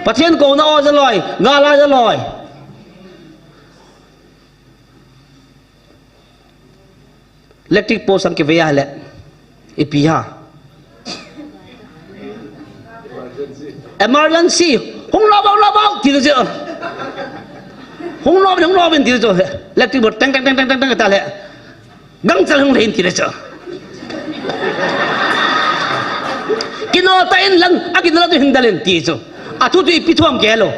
Pathen kouna o ja loi, gal a ja loi. Electric post ang kivei a le, ipi ham. Emergency. Hung lou, hung lou, ti chu. Hung lou, hung lou, ti chu. Electric post, teng, teng, teng, teng, teng, ta le. Gangchal hung lhei in ti le chu. Kino ta in lang, a kino la tu hin dal in ti chu. A thu tu ipi thu ham kei lou.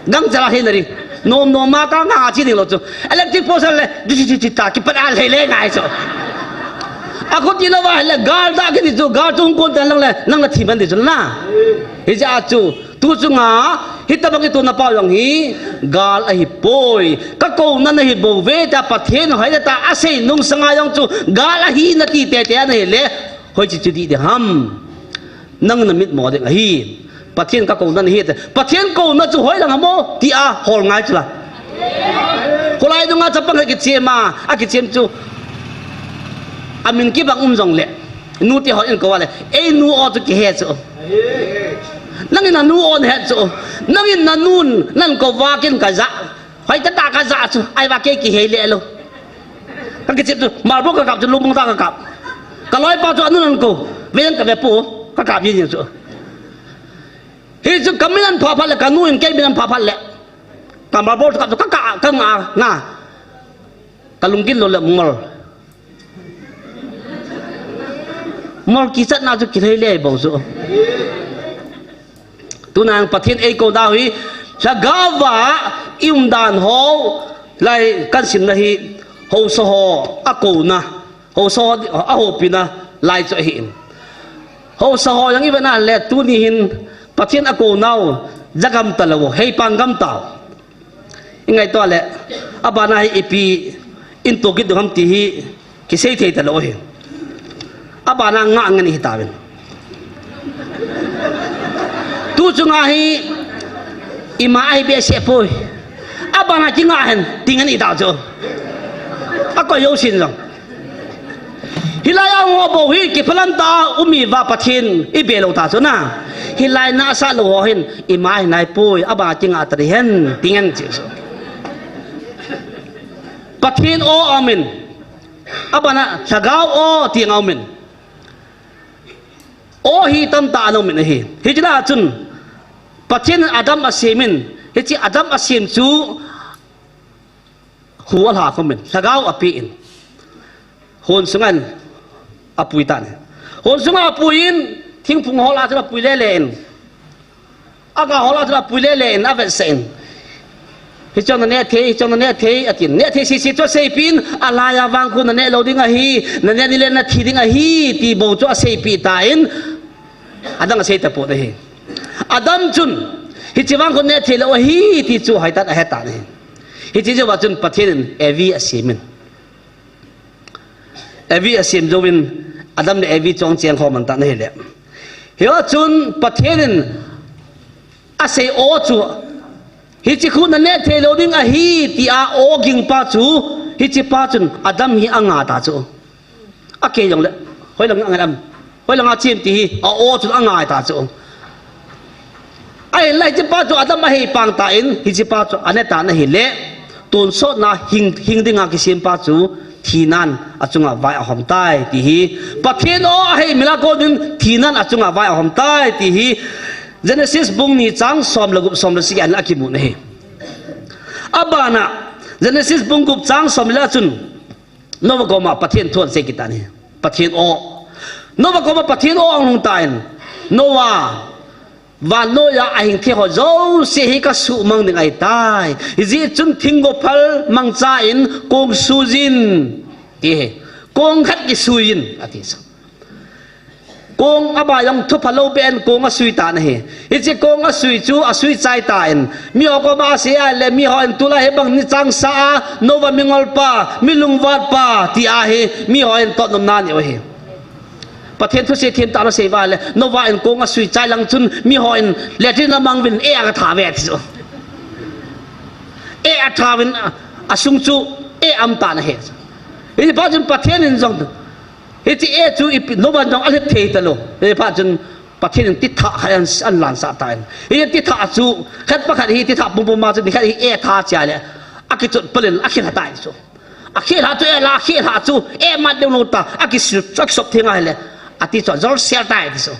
Gangchal a lhei na ri. Nom nom ma ka nga chi ding lou chu. Electric post le, di, di, di, di, ta, kipat a lhei le ngai chu. A kho ti lou va le, gal da kiti chu, gal chu hung kon ta lang le, nang la thi man di chu na. Hijeh a chu, tu chunga, hitabang i tuna pau jong hi, gal ahi poi. Ka kouna nahi bou ve ta, Pathen hoi ta, a sei nung sanga jong chu, gal ahi nati tete nahi le, hoiche chu di ding ham. Nang na mitmo ding ahi. Pathen ka kouna nahi te. Pathen kouna chu hoi lang ham o, ti a hol ngai chu la. Kholai dunga chapang khat kichem a, a kichem chu. A min kibang um jong le. Nu te ho in kou a le. Ei nu o chu kihe chu. Nangin na nu o na het chu. Nangin na nun, nan kou va kin ka ja. Hoi ta ta ka ja chu, ai va kei kihei le lou. Ka kichep chu, marble ka kap chu, lungmong ta ka kap. Ka loipa chu, anu nan ko, ve nan ka ve pu, ka kap yin yin chu. Hi chu, ka min an pha phat le, ka nu in kei min an pha phat le. Ka marble chu kap chu, ka ka, ka nga, nga. Ka lunggil lou le mongol. Mol kichatna chu kilhei le bou chu. Tuna Pathen eikou nau hi, lhagao a i umdan ho, lai kahin simna hi, haosa ho akouna, haosa ho ahopina lai chu ahi in. Haosa ho jong i vena le tuni hin Pathen akou nau, jagam talou, heipang gam tau. I ngaito le, abana hi ipi in toh kit ding ham ti hi, kisei thei talou hi. Abana ngah ngen hi tauvin. Tu chunga hi, ima ahi behseh poi. Abana kingah hen, ti ngen hi tau chu. Akoi jousen jong. Hilai a um ho bou hi kiphalam tah a um uva Pathen i be lou ta chu na. Hilai nasa lou ho hin ima hi nai poi, abana kingah ta ding hen, ti ngen chu. Pathen o aum in. Abana lhagao o ti jong aum in. O hi tamtah ana um in ahi. Hiche lah a chun Pathen in Adam asem in, hiche Adam asem chu hu alha khum in, lhagao ape in, hon sunga apui tan ahi. Hon sunga apui in, thingphung hol a chun apui lele in, aga hol a chun apui lele in, avetsah in, hiche naneh thei, hiche naneh thei, atin. Neh thei sese chu aseipeh in, alai a vang khu naneh lou ding ahi, naneh ni le nathi ding ahi, ti bou chu aseipeh tan, adang asei tapon ahi. Adam chun, hiche vang khu neh thei lou ahi, ti chu hoitah in ahe tan ahi. Hiche jouva chun Pathen in Evi asem in. Evi asem jouvin, Adam le Evi chungchang khom man tan ahile. Hia chun Pathen in asei o chu, hiche khu naneh thei lou ding ahi, tia o ging pa chu, hiche pa chun Adam hi angah ta chu. Akei jongle, hoilang angai am, hoilang achem ti hi, a o chun angai ta chu. Ahinla hiche pa chu Adam aheipang tan, hiche pa chu aneh tan ahile, tonsotna hing, hing dinga kisem pa chu, thinan achunga vai ahom tai, ti hi. Pathen o ahei mila konin, thinan achunga vai ahom tai, ti hi. Genesis bung ni chang som le gup, som le sagi a akimun ahi. Abana, Genesis bung gup chang som le a chun, Noah koma Pathen thu asei kit tan ahi. Pathen o. Noah koma Pathen o ahung lhung tan. Noah, vannoiya ahing thei ho jouse hi kasuhmang ding ahitai. Hijeh chun thinggo phal mangcha in kong suijin, ti hi. Kong khat kisuiyin, ati chu. Kong aba jong thu phalou beh in kong asui tan ahi. Hiche kong asui chu asui chai tan. Miho koma asei a le miho in tulai hi bang ni chang sa a, Noah mingol pa, mi lungvat pa, ti ahi, miho in totnopna anei u ahi. Pathen thusei themtah in asei uva le, Noah in kong asui chai lang chun, miho in latrine amang uvin, eh, agatha uve ti chu. Eh, atha uvin, a, asung chu, eh, aum tan ahi. Hiche phat chun Pathen in jong, hiche eh chu ipi, Noah in jong alhep thei talou. Hiche phat chun Pathen in tithah khat ahin, ahin lansah tan. Hiche tithah chu, khat pa khat hi tithah pumpum a chu, nikhat hi eh tha chia le, akichot palin, akhel ha tai chu. Akhel ha chu, eh la, akhel ha chu, eh mat deu lou ta, akisop, akisop theng ahile, ati chu, jol sel tai ti chu.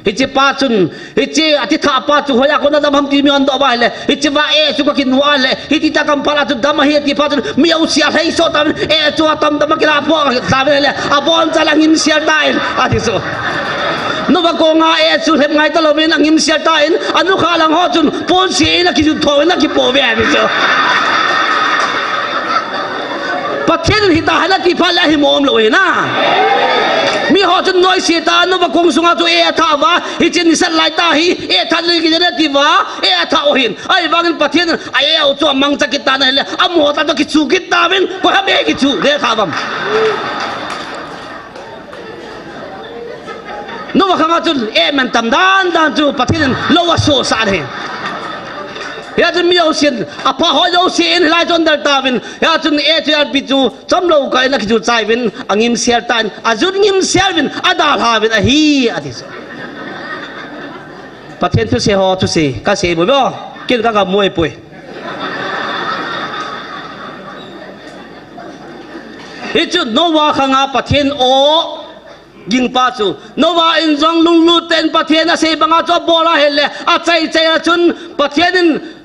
Hiche pa chun, hiche atithah pa chu, hoiya kona dam ham ti mihon doh uva ahile, hiche va eh chu kakinuh a le, hiti tah kampal a chu dam ahi ati pa chun, mi jouse alhai soh tauvin, eh chu atam tam a kilah po tauvin ahile, aboncha le angim sel tan, ati chu. Noah konga eh chu lhep ngai talouvin angim sel tan, anukhah lang ho chun ponse in akijut thou in akipoh uve ati chu. Pathen in hita hen ati phat le ahimo umlou ahi na. Miho chun noise tah a Noah kong sunga chu eh atha uva, hiche nisat lai tah hi, eh that le kit ding ati uva, eh atha u ahin. Ahivangin Pathen in a eh u chu amangcha kit tan ahile, amaho tah chu akichu kit tauvin, koi ham eh kichu ding tha uvam. Noah khanga chun eh mantam dan dan chu Pathen in lou asohsah ahi. Hia chun mi jousen, apha ho jousen hilai chun adel tauvin, hia chun eh chu alpi chu chomlou kah in akichu chai uvin, angim sel tan, ajut ngim sel uvin, adalha uvin ahi, ati chu. Pathen thusei ho thusei, kasei bou bou, ken kagamu ahipoi. Hichu Noah khanga Pathen o ging pa chu, Noah in jong lunglut tah in Pathen asei banga chu abol ahile, achai chai a chun Pathen in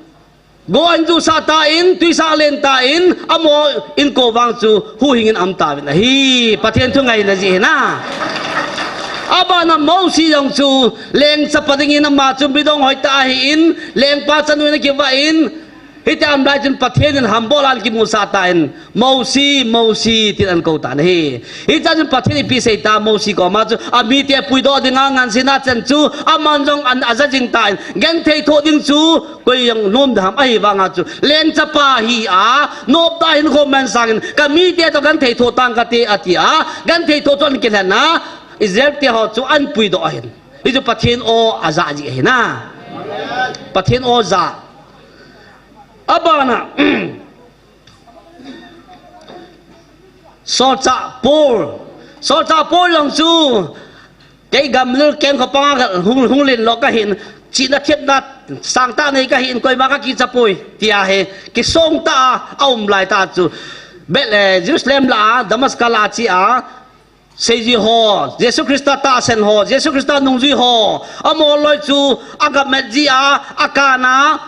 go ahin jusah tan, twisah alen tan, amaho inko vang chu huhhing in aum tauvin ahi, Pathen thu ngaina jeh ahi na. Abana Mosi jong chu lengchapa dingin ama chu midang hoitah ahin, lengpa chanu in akivah in, hitia aum lai chun Pathen in hambol a ana kimusah tan, Mosi, Mosi, tin ana kou tan ahi. Hichea chun Pathen in ipi asei tam, Mosi koma chu, amite puidoh dinga ngansena chan chu, aman jong ana, aja jing tan, genthei thoh ding chu, koi jong nom ding ham, ahivanga chu, lengchapa hi a, noptah hinkho man sangin, kamite toh genthei thoh tang kate, atia, genthei thoh chu ana kilhen a, Israel te ho chu ana puidoh ahin. Hichu Pathen aw aja jeh ahi na. Pathen aw ja. Abana, Solchah Paul. Solchah Paul jong chu, kei gamlil keng khopanga hung, hung len lou kahin, chihna thepna sangtah nei kahin, koima kakicha poi, tia hi, kisongtah a, aum laitah chu, Bel, eh, Jerusalem lah a, Damascus lah a che a, seiji ho, Jesu Christa tahsan ho, Jesu Christa nungjui ho, amaho loi chu, agamet ji a, akana,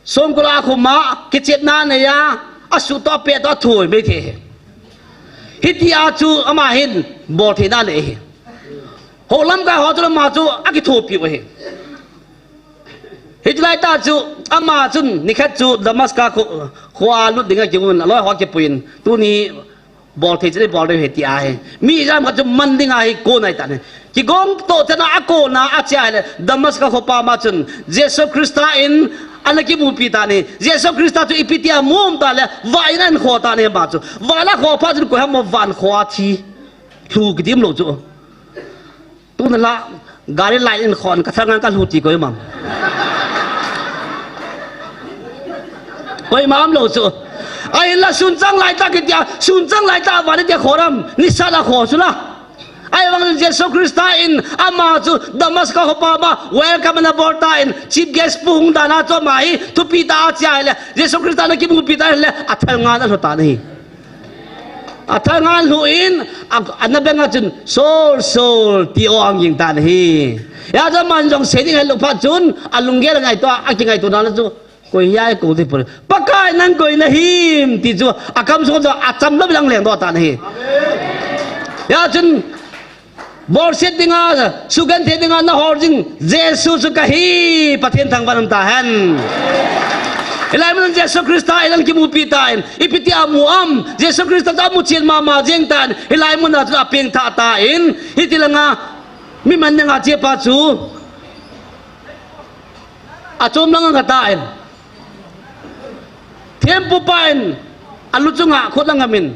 songkul a khuma, kichepna anei a, asuh toh, apeh toh, athoh mai thei ahi. Hitia chu, ama hin, boltheina anei ahi. Hou lamkai ho chu, ama chu, akithopiu ahi. Hiche laitah chu, ama chun, nikhat chu, Damascus kho, khoa lut dinga kigon, aloi ho kipuiyin, tuni, bolthei chu ibol diu ahi tia ahi. Mi ijat ham khat chu man dinga hi kon ahitan ahi. Kigong toh chana akona ache ahile, Damascus khopama chun, Jesu Christa in ana kimupi tan ahi. Jesu Christa chu ipi tia mu um tale, vah in ana kho tan ahi ama chu. Vah in akho phat chun koiham vah in khoa thi. Lhu kiti umlou chu. Tuna la, gari line in khon, kathalngan kalhu ti koi um am? Koima umlou chu. Ahinla sunchang laitah kitia, sunchang laitah vah in tia kho dam, nisa la kho chu la. Ahivangin Jesu Christa in ama chu Damascus khopama welcome ana bol tan, chief guest pu hung dan a chu ama hi thupi tah a ache ahile, Jesu Christa ana kimupi tan ahile, athalngan alhu tan ahi. Athalngan lhu in, a, ana beng a chun, Saul, Saul, ti aw ahung ging tan ahi. Hijeh chun aman jong sei ding ahelou phat chun, alunggel angaito a, akingaito dan a chu, koi hia eikou ding poi. Pakai nang koi nahim, ti chu, akam sung chu, achamlou in ahung lengdoh tan ahi. Hijeh chun, bolset dinga, sugenthei dinga nahol jing, Jesu chu kahi, Pathen thangvah in um tahen. Hilai mun Jesu Christa in ana kimupi tan, ipi tia amu am, Jesu Christa chu amu chen mama jeng tan, hilai muna chu apengthah tan, hiti langa, mi man dinga chepa chu, achom langa aga tan. Thempupa in, alu chunga khut angamin,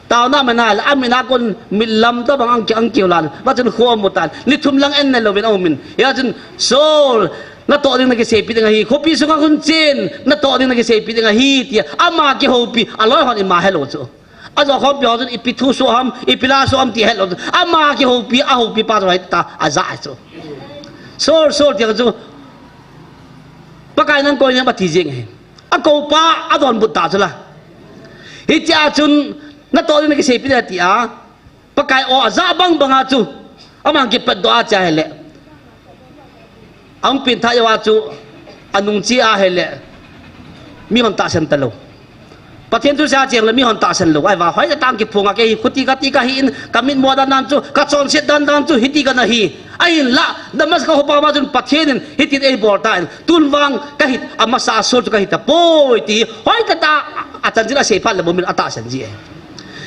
taona aman ahile, amin a kon mitlam tobang ahung ki, ahung kiu lan, hijeh chun kho amu tan, ni thum lang an nelouvin aumin. Hijeh chun, Saul, natoh ding nakiseipeh ding ahi, khopi sunga kon chen, natoh ding nakiseipeh ding ahi, tia, ama kihoupi, aloi hon ima helou chu. Ajo khompi ho chun ipi thu soh ham, ipi la soh ham ti helou chu. Ama kihoupi, ahoupipa chu hoitah a aja chu. Saul, Saul, tia chu. Pakai nang koi nahim ati jeng ahi. Akoupa, adonbut ta chu la. Hichea chun, natoh ding nakiseipeh ding ahi tia. Pakai aw aja bang banga chu. Aman kipatdoh a ache ahile. Ahung pengthah jouva chu, anung che ahile. Mihon tahsan talou. Pathen thusei a cheng le mihon tahsan lou. Ahivang hoitah tah in kiphong a kei hi, khuti kati kahin, kamit mo dan dan chu, kachonset dan dan chu, hiti kana hi. Ahinla, Damascus khopama chun Pathen in, hitin eibol tan, tun vang kahi, amasa a Saul chu kahi tapoi ti, hoitah tah a, achanchin asei phat le momin atahsan ji e.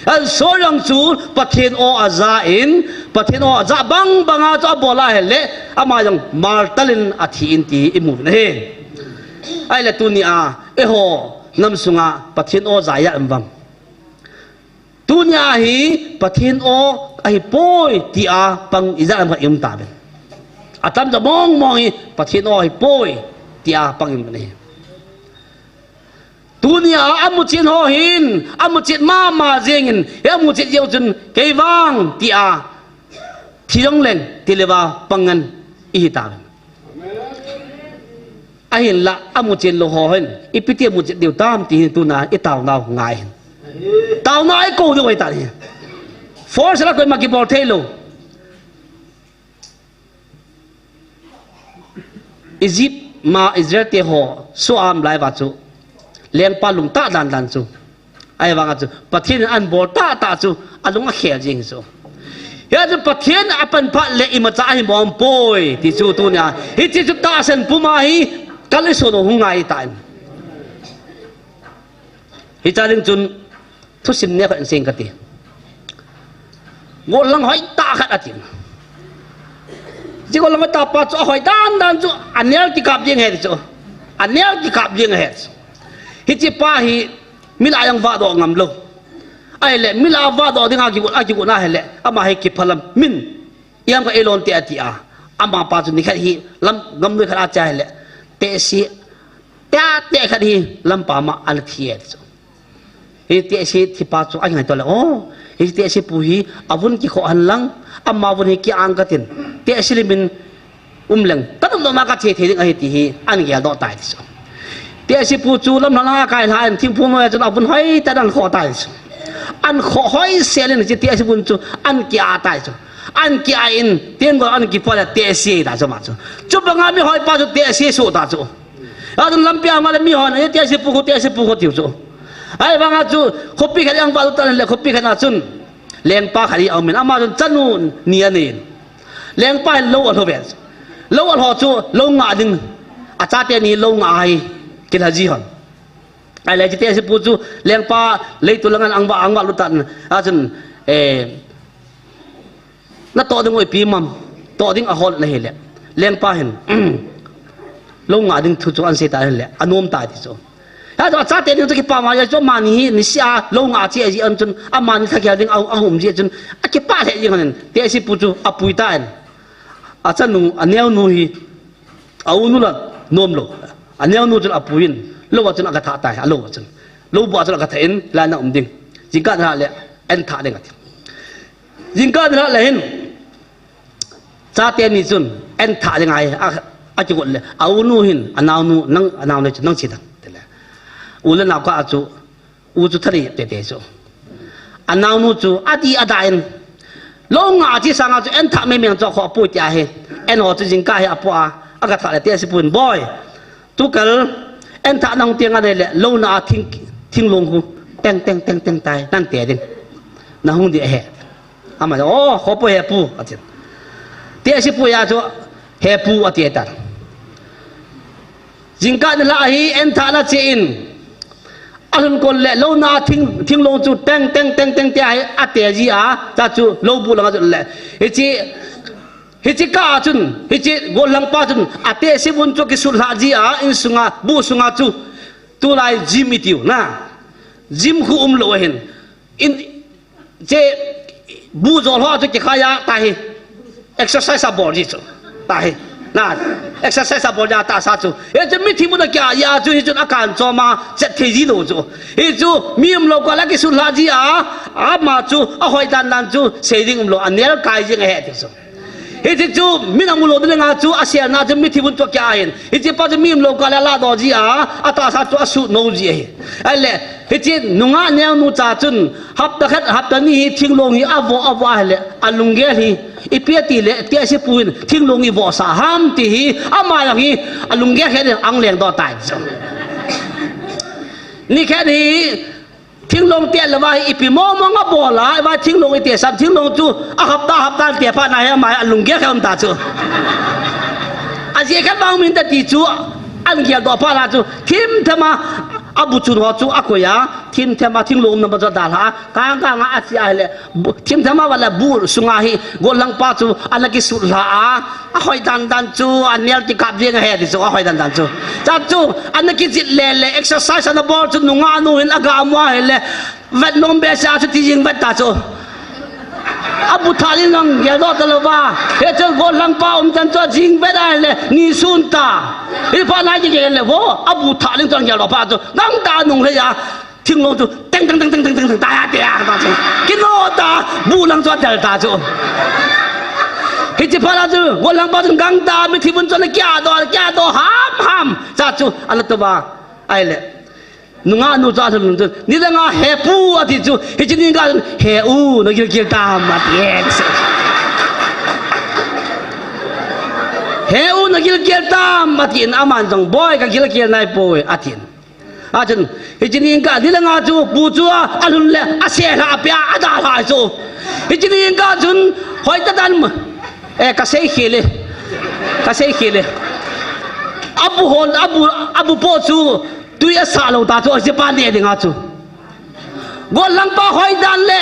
An Saul jong chu Pathen aw aja in, Pathen aw aja bang banga chu abol ahile, ama jong martyr in athi in ti imu uvin ahi. Ahile tunia, eiho nam sunga Pathen aw ja ijat um vem? Tunia hi Pathen aw ahipoi tia pang ijat ham khat i um tauvem? Atamjo mong mong hi Pathen aw ahipoi tia pang i um uvin ahi. Tunia amuchen ho hin, amuchen mama jengin, hi amuchen jeng u chun kei vang tia thi jongleng ti leuva pang ngen ihi tauvin. Ahinla amuchen lou ho hin, ipi ti amuchen diu tam ti hin tuna i taonau ngai hin. Taona eikou diu ahitan ahi. Force la koima kibol theilou. Egypt ma Israel te ho soh a um lai uva chu, lengpa lungtah dan dan chu, ahivanga chu Pathen in ahin bol tahtah chu alung akhel jeng chu. Hia chu Pathen apan phat le imacha ahi mong poi, ti chu tunia. Hiche chu tahsan puma hi, kal isun u hung ngai tan. Hicha ding chun, thusim neo khat in seng kati. Golhang hoitah khat atin. Hiche golhang hoitah pa chu ahoi dandan chu, anel kikap ding ahi chu. Anel kikap ding ahi chu. Hiche pa hi, mi lah a jong vahdoh ngam lou. Ahile, mi lah a vahdoh dinga kigot, akigot na hile, ama hi kiphalam min. Iang ka ilon te ati a. Ama pa chu nikhat hi, lam, gamnoi khat a che ahile. Tehse, tehse khat hi, lampa ma ana thi e chu. Hi tehse thipa chu angaito le, o, hi tehse pu hi, avun kikhoh hen lang, ama vun hi kiang katin. Tehse limin, um leng, ka dum dum a kache thei ding ahi ti hi, ahin geldoh tai ti chu. Tehse pu chu lamlhang langa akai lhan, thingphung noi a chun avun hoitah in ahin khoh tai chu. Ahin khoh hoisel in hiche tehse vun chu ahin kia tai chu. Ahin kia in, tenggol ahin kipoh le tehse ta chu ama chu. Chubanga mihoi pa chu tehse soh ta chu. Achun lampi a ama le mihon, tehse pu khu, tehse pu khu tiu chu. Ahivanga chu, khopi khat a ahung valut tan le khopi khat a chun. Lengpa khat hi aumin, ama chun chanu ni anei in. Lengpa hin lou alho ve. Lou alho chu, lou ngah ding. Achate ni lou ngah hi, kilha ji hon. Ahile hiche tehse pu chu, lengpa leitu langa ahung va, ahung valut tan, achun, eh, natoh ding u ipi ham, toh ding ahol na hile. Lengpa hin, lou ngah ding thu chu ahin sei ta hile, anom tai ti chu. Hia chu achate ni chu kipah ma, hia chu amani hi, niseh a, lou ngah che ji a chun, amani lhagel ding a, aum ji a chun, akipah lheh jeng in, tehse pu chu, apui tan. Achanu, aneonu hi, aunu la, nom lou. Aneonu chun apuiyin, lou a chun agathah tai, alou a chun. Lou bu a chun agathah in, lana um ding. Jingkah nilhah le, ahin thah ding ati. Jingkah nilhah le hin, chate ni chun, ahin thah ding ahi, a, akigot le, aunu hin, anaonu, nang, anaonu chu, nang che tan, tile. U le nao kah a chu, u chu thanei tete chu. Anaonu chu, adih adah in, lou ngah che sanga chu, ahin thah mei mei chu, akhoh poi ti ahi, ahin ho chu jingkah hi apoh a, agathah le tehse pu hin, boi, tukal, ahin thah nahung teng ahile, lou na a thing, thinglong khu, teng, teng, teng, teng tai, nante ding. Nahung ding ahi. Ama, o, khoh poi hepu, atin. Tehse pu a chu, hepu, ati tan. Jingkah nilhah hi, ahin thah na che in. Alhun kon le, lou na a thing, thinglong chu, teng, teng, teng, teng, ti ahi, ate ji a, ta chu, lou bu langa chu le. Hiche, hiche kah a chun, hiche gollhang pa chun, atehse vun chu akisutlhah ji a, insunga, bu sunga chu, tulai gym itiu, na. Gym khu umlou ahin. In, che, bu jol ho chu kikhai a, tahi. Exercise abol ji chu. Tahi. Na, exercise abol a tahsa chu. Hichu mithi mun a kia, a chu hichun akan chom a, chet thei ji lou chu. Hichu, mi umlou kah a kisutlhah ji a, ama chu, ahoi dan dan chu, sei ding umlou, anel kai jeng ahi ti chu. Hiti chu, min amu lou ding a chu, aselna chu, mithi vun chu akia ahin. Hiche pa chu, mi umlou kah a ladoh ji a, atahsa chu, asut nou ji ahi. Ahile, hiche, nungah neonu cha chun, hapta khat, hapta ni hi, thinglong hi, avoh, avoh ahile, alunggel hi, ipi ati le, tehse pu hin, thinglong ivohsah ham ti hi, ama jong hi, alunggel khat in, ahung lengdoh tai chu. Nikhat hi, thinglong teh louva hi ipi mong mong abol a, iva thinglong itesah, thinglong chu a hapta hapta tephat na hi ama hi alunggel khat um ta chu. Ajeh khat vang min ta ti chu, ahin geldoh phat na chu, thimtham a, abu chun ho chu akoi a, thimtham a thinglong umna pa chu adalha a, kang kang a ache ahile, bu, thimtham a vale bu sunga hi, gollhang pa chu, ana kisutlha a, ahoi dan dan chu, anel kikap jeng ahi ti chu, ahoi dan dan chu. Cha chu, ana kijit le le, exercise ana bol chu, nungah nu hin aga mu ahile, vet nom behseh a chu ti jing vet ta chu. Abu thah ding jong geldoh talouva. Hichu gollhang pa um chan chu jing vet ahile, nisun ta. Hi phat na kigel le vo, abu thah ding chu geldoh phat chu. Gangtah a anung lhei a, thinglong chu, teng teng teng teng teng teng teng, ta ya te ya ta chu. Kino ta, bu lang chu adel ta chu. Hiche phat na chu, gollhang pa chun gangtah a, mithi vun chu ana kiadoh, kiadoh ham ham. Cha chu, ana touva. Ahile. Nungah nu chu alhun chun, nidang a hepu ati chu, hiche nikah chun, he u, nagilkel tam, ati e. He u, nagilkel tam, atin, aman jong, boi, kagilkel naipoi, atin. Achun, hiche nikah, nidang a chu, pu chu, alhun le, aselha, apia, adalha chu. Hiche nikah chun, Hoitah dan, eh, kasei khel e. Kasei khel e. Abu hon, abu, abu po chu tui asah lou ta chu, ajipa neh dinga chu. Gollhangpa hoidan le,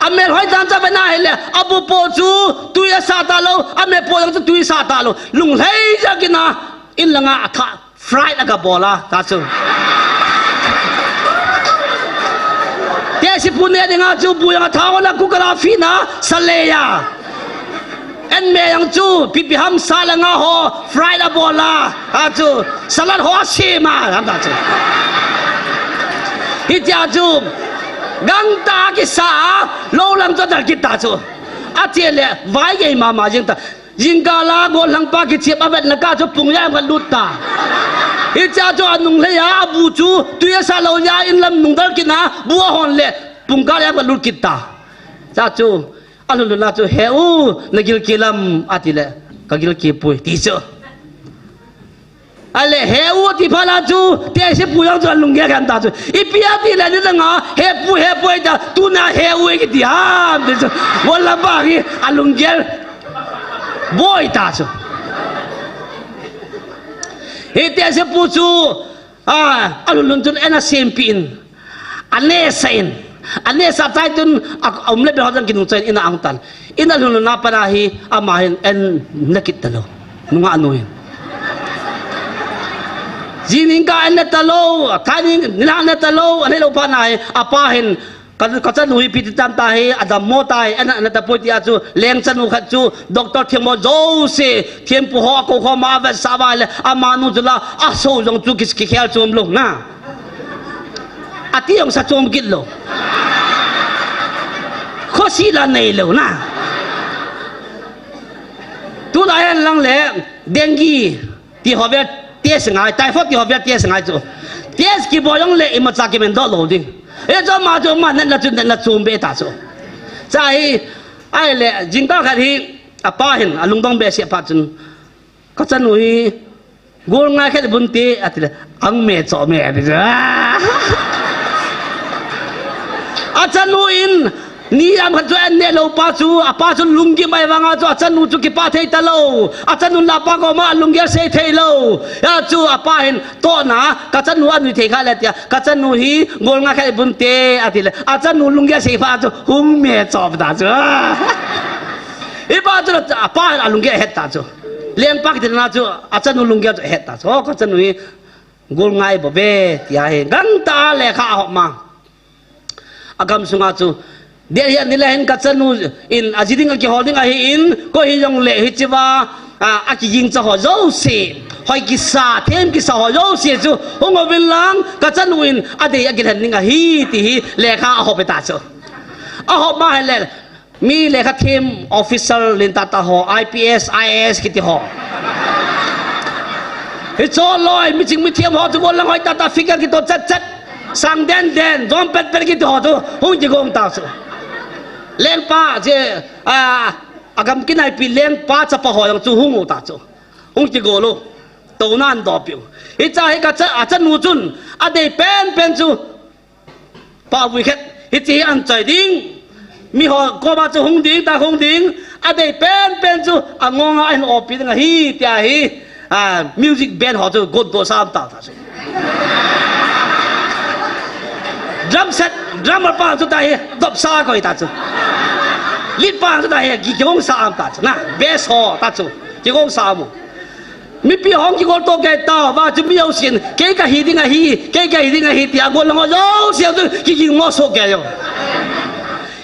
amel hoidan cha vena hile, abu po chu tui asah talou, amel po jong chu tui sah talou. Lunglhai jeh a kina, in langa atha, fried aga bol a, ta chu. Tehsepu neh dinga chu, bu jong atha hon a, cooker a fina, sa lei a. An me jong chu, pipi ham sa le nga ho, fried abol a, ta chu. Salad ho asem a, ta chu. Hitia chu, gangtah a kisa a, lou lang chu adel kit ta chu. Ache le, vai gei mama jing ta. Jingkah a gollhangpa kichep avetna kah chu pung jat khat lut ta. Hichea chu anunglhai a, abu chu tui asah lou jeh a in lam nung del kit a, bu ahon le pung kah jat khat lut kit ta. Chua chu alhun lhun a chu, "He u, nagilkel am?" ati le, "Kagilkel poi," ti chu. Ahile, "He u," ati phat a chu, tehsepu jong chu alunggel khen ta chu. Ipi ati le, nidanga, "He pu, he pu," ati a, "Tuna he u," kiti ham, ti chu. Gollhangpa hi alunggel boi ta chu. Hi tehsepu chu, a, alhun lhun chun in asempeh in. Anehsah in. Anehsah chai chun, a, aum le bel ho jong kinung chai in, in a ahung tan. In alhun lhun a pat a hi, ama hin an ne kit talou. Nungah nu hin. Jing ning kah an ne talou, thai ning, nilhah an ne talou, an ne lou phat na hi, apa hin, ka, kachanu hi ipi ti tam ta hi, adammo tai, an, an ne tapoi tia chu, leng chanu khat chu, doctor themmo jouse, thempu ho, akou khom a, avetsah uva le, amanu chu la, aso jong chu ki, kikhel chom lou na. Ati jong sa chom kit lou. Khosi la nei lou na. Tulai hen lang le dengue ti ho vel test ngai, typhoid ti ho vel test ngai chu. Test kibol jong le imacha kimen doh lou ding. E chu ama chu ama natna chu natna chom be ta chu. Chua hi, ahile, jingkah khat hi, apa hin, alungdong behseh phat chun. Kachanu hi, "Gol ngai khat bun te," ati le, "Ang me cho me," ati chu. Achanu in, ni lam khat chu an ne lou pa chu, apa chu lunggim ahi vang a chu, achanu chu kipah thei talou. Achanu le apa koma alunggel sei thei lou. Hia chu apa hin, tohna, "Kachanu anui thei kha le," tia, "Kachanu hi, gol ngai khat bun te," ati le, achanu lunggel sei phat chu, hung me cho ta chu. Hipa chu, apa hin alunggel ahet ta chu. Lengpa kiti na chu, achanu lunggel chu ahet ta chu. O, kachanu hi gol ngai bou ve, tia hi. Gangtah a lekha ahop ma. Agam sunga chu, Delhi a nile hin kachanu in aji ding akihol ding ahin, koi hijong le hichea, a, akiging cha ho jouse, hoi kisa, them kisa ho jouse chu, hung uvin lang, kachanu in adei akilhen ding ahi, ti hi lekha ahop e ta chu. Ahop ma hile, Mi lekha them officer lentah tah ho, I P S, I A S kiti ho. Hicho loi, miching mithem ho chu gollhang hoitah tah figure kitoh chet chet. Sang den den, jom pet pet kiti ho chu, hung kigong ta chu. Lengpa, che, a, agam kinaipi lengpa chapa ho jong chu hung u ta chu. Hung kigol u. Touna adoh piu. Hichea hi kacha, achanu chun, adei pen pen chu. Pahvui khat, hiche hi ahin choi ding. Miho koma chu hung ding, ta hung ding. Adei pen pen chu, angonga ahin opi ding ahi, tia hi. A, music band ho chu, gon doh sa um ta ta chu. Drum set, drummer pa chu ta hi, dop sa koi ta chu. Lead pa chu ta hi, ki, kigong sa um ta chu. Na, bass ho ta chu, kigong sa um u. Mipi hung kigol to kei ta, va chu mi jousen, kei kahi ding ahi, kei kahi ding ahi, tia gollhang ho jouse chu kiging mo so kei jo.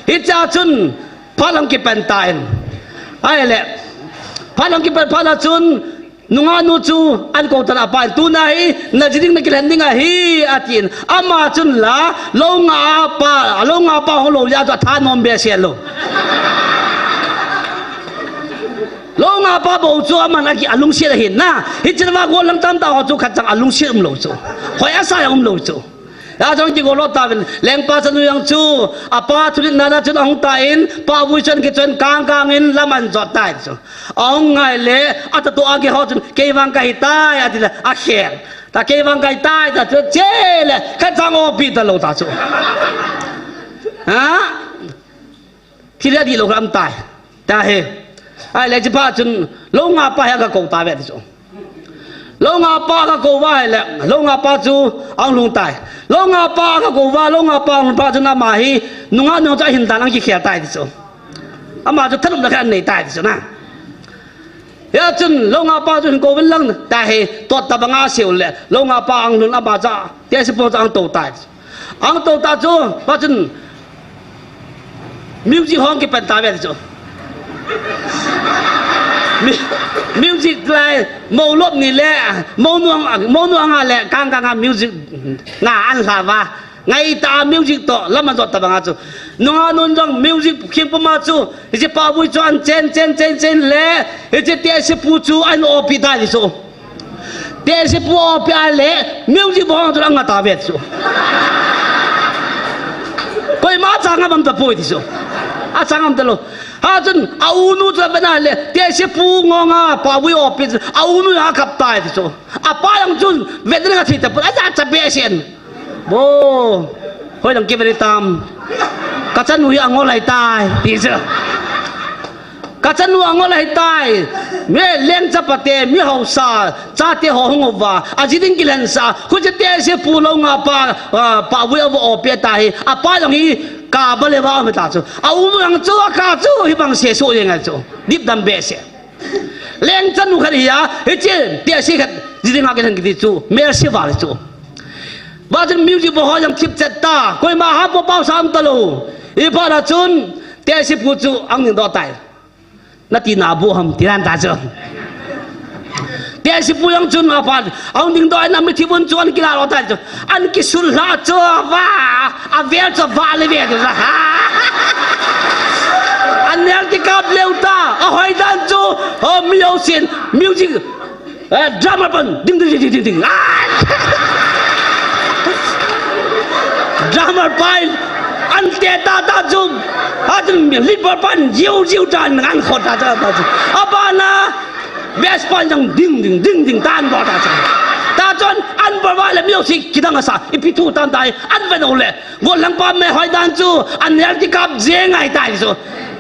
Hichea chun, phat lang kipan tan. Ahile, phat lang kipan phat a chun, nungah nu chu, ahin kou tan apa in, tuna hi, naji ding nakilhen ding ahi, atin. Ama chun la, lou nga pa, lou nga pa hung lou jeh a chu atha nom behseh lou. Lou nga pa bou chu aman aki alungset ahin na. Hichea gollhang tamtah ho chu khatcha alungset umlou chu. Hoi asa jong umlou chu. Hia jong kigol lou tauvin. Lengpa chanu jong chu. Apa thulhitna na chun ahung tan. Pahvui chun kichon kang kang in lam ahin jot tai chu. Ahung ngai le. Atatoh a kiho chun. Kei vang kahi tai. Ati le. Akhel. Ta kei vang kahi tai. Ta chu che le. Khatcha opi talou ta chu. Ha? Thil adih lou khat aum tai. Tahi. Ahile hiche pa chun, lou nga pa hi aga kou tave ti chu. Lou nga pa aga kou uva ahile, lou nga pa chu ahung lhung tai. Lou nga pa aga kou uva, lou nga pa ahung lhung pa chun ama hi, nungah nu chu ahin dan a kikhel tai ti chu. Ama chu thanopna khat anei tai ti chu na. Hia chun lou nga pa chu hin kou uvin lang tahi, tot tabanga asei uleh, lou nga pa ahung lhun ama chu, tehsepu chu ahung tou tai ti chu. Ahung tou ta chu, pa chun music hung kipan tave ti chu. Mi-, music lai, mou lop ni le, mou nuang, mou nuang a le, kang kang a music na an lha uva. Ngai ta music toh, lam ajot tabanga chu. Nungah nun jong music khing puma chu, hiche Pahvui chu ahin chen, chen, chen, chen le, hiche tehsepu chu ahin opi tai ti chu. Tehsepu opi a le, music bohang chu anga tave ti chu. Koima achang ngam tapoi ti chu. Achang ngam talou. Hia chun, a unu chu avet na le, tehsepu ngong a, Pahvui opi chu, a unu akap tai ti chu. Apa jong chun, vet ding athi tapon, ajacha behseh in. Bo, hoilang kivet tam. Kachanu hi angol ahitai, ti chu. Kachanu angol ahitai. Mi lengchapa te, mi haosa, chate ho hung uva, aji ding kilhensah, huche tehsepu lou nga pa, ah, Pahvui a va opi tahi, apa jong hi kaba le va um ta chu. A u jong chu, aka chu, hibang sesu jeng a chu. Dipdam behseh. Lengchanu khat hi a, hiche, tehse khat, ji ding a kilhen kiti chu, melse val chu. Ba chun music bohang jong thip chet ta, koima hapo pao sam talou. Hiphat a chun, tehsepu chu, ahung ding doh tai. Nati nabu ham, ti dan ta chu. Tehsepu jong chun aphat, ahung ding doh in a mithi vun chu ahin kila lo tai chu. Ahin kisul lha chu va, avel chu va le ve chu. Ahin nel ti kap leu ta, ahoi dan chu, ho mi jousen, music, eh, drummer pan, ding, ding, ding, ding, ding, ding. Ah! Drummer pan, ahin te ta ta chu, a chun lead pan, jiu, jiu ta, ahin khot ta ta ta chu. Abana, bass pan jong ding, ding, ding, ding, tan bol ta chu. Ta chun, ahin bol uva le music kidang asa, ipi thu tam tai, ahin vet uleh. Gollhangpa melhoi dan chu, ahin nel ti kap jeng ahitai chu.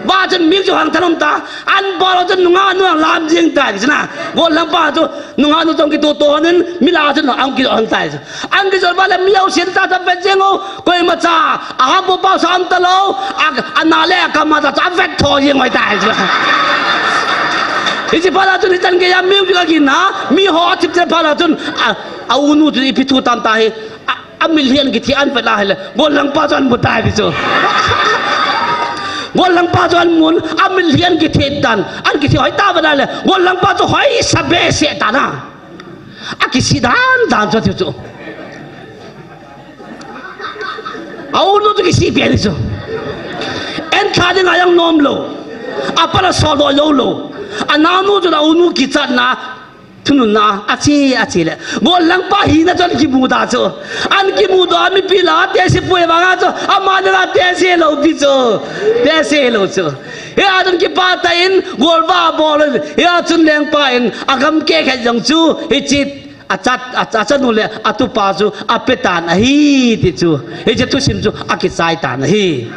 Ba chun music hang thanom ta, ahin bol chun nungah nu ahin lam jeng tai chu na. Gollhangpa chu, nungah nu chun kitoh toh in, mi lah a chun ahung kijot tai chu. Ahin kijot uva le mi jousen ta ta vet jeng u, koima cha, ahapo pao sam talou, a, ana le akam a ta chu avet tho jeng u ahitai chu. Hiche phat a chun hichan gei a music agin a, mi ho athip chet phat a chun, a, a u nu chu ipi thu tam ta hi, a, amilhi ahin kithe ahin vet a ahile, gollhangpa chu ahin mu tai ti chu. Gollhangpa chu ahin mun, amilhi ahin kithe dan, ahin kithe hoi ta vet a ahile, gollhangpa chu hoisa behseh ta na. Akisi dan dan chu tiu chu. A u nu chu kisi pen chu. Entha ding a jong nom lou. Apa la sol doh jou lou. Anaonu chu a u nu kichatna. Thununna, ache, ache le. Gollhangpa hina chu ahin kimu ta chu. Ahin kimu ta, mipi lah a tehsepu vang a chu. Ama lah a tehse lou pi chu. Tehse lou chu. Hia chun kipah tah in, golvah abol in. Hia chun lengpa in, agam keh khat jong chu. Hiche, achat, a, achanu le, atupa chu, ape tan ahi, ti chu. Hiche thusim chu akichai tan ahi.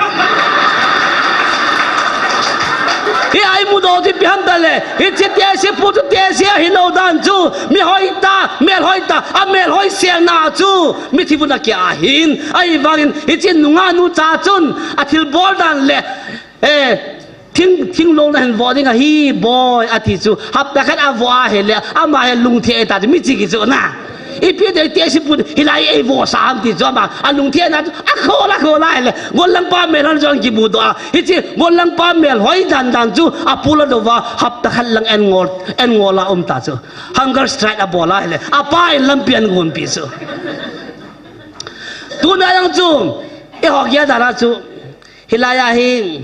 Hia imu doh chu ipi ham tile, hiche tehsepu chu tehse ahi lou dan chu, mi hoi ta, mel hoi ta, amel hoi selna chu, mithi vun a kia ahin, ahivangin, hiche nungah nu cha chun, athilbol dan le, eh, Thing, thinglou nahin vo ding ahi, boi, ati chu. Hapta khat avo ahile, ama hi lungthim ta chu, mi chi ki chu na. Ipi ti tehsepu, hilai eivo sa ham ti chu ama, alungthim na chu, akhol, akhol ahile. Gollhangpa melhoi chu ahin kimu doh a. Hiche, gollhangpa melhoi dan dan chu, apula doh uva, hapta khat lang en ngol, en ngol a um ta chu. Hunger strike abol ahile, apa in lampi ahin gonpi chu. Tuna jong chu, eiho geiya dan a chu, hilai a hi,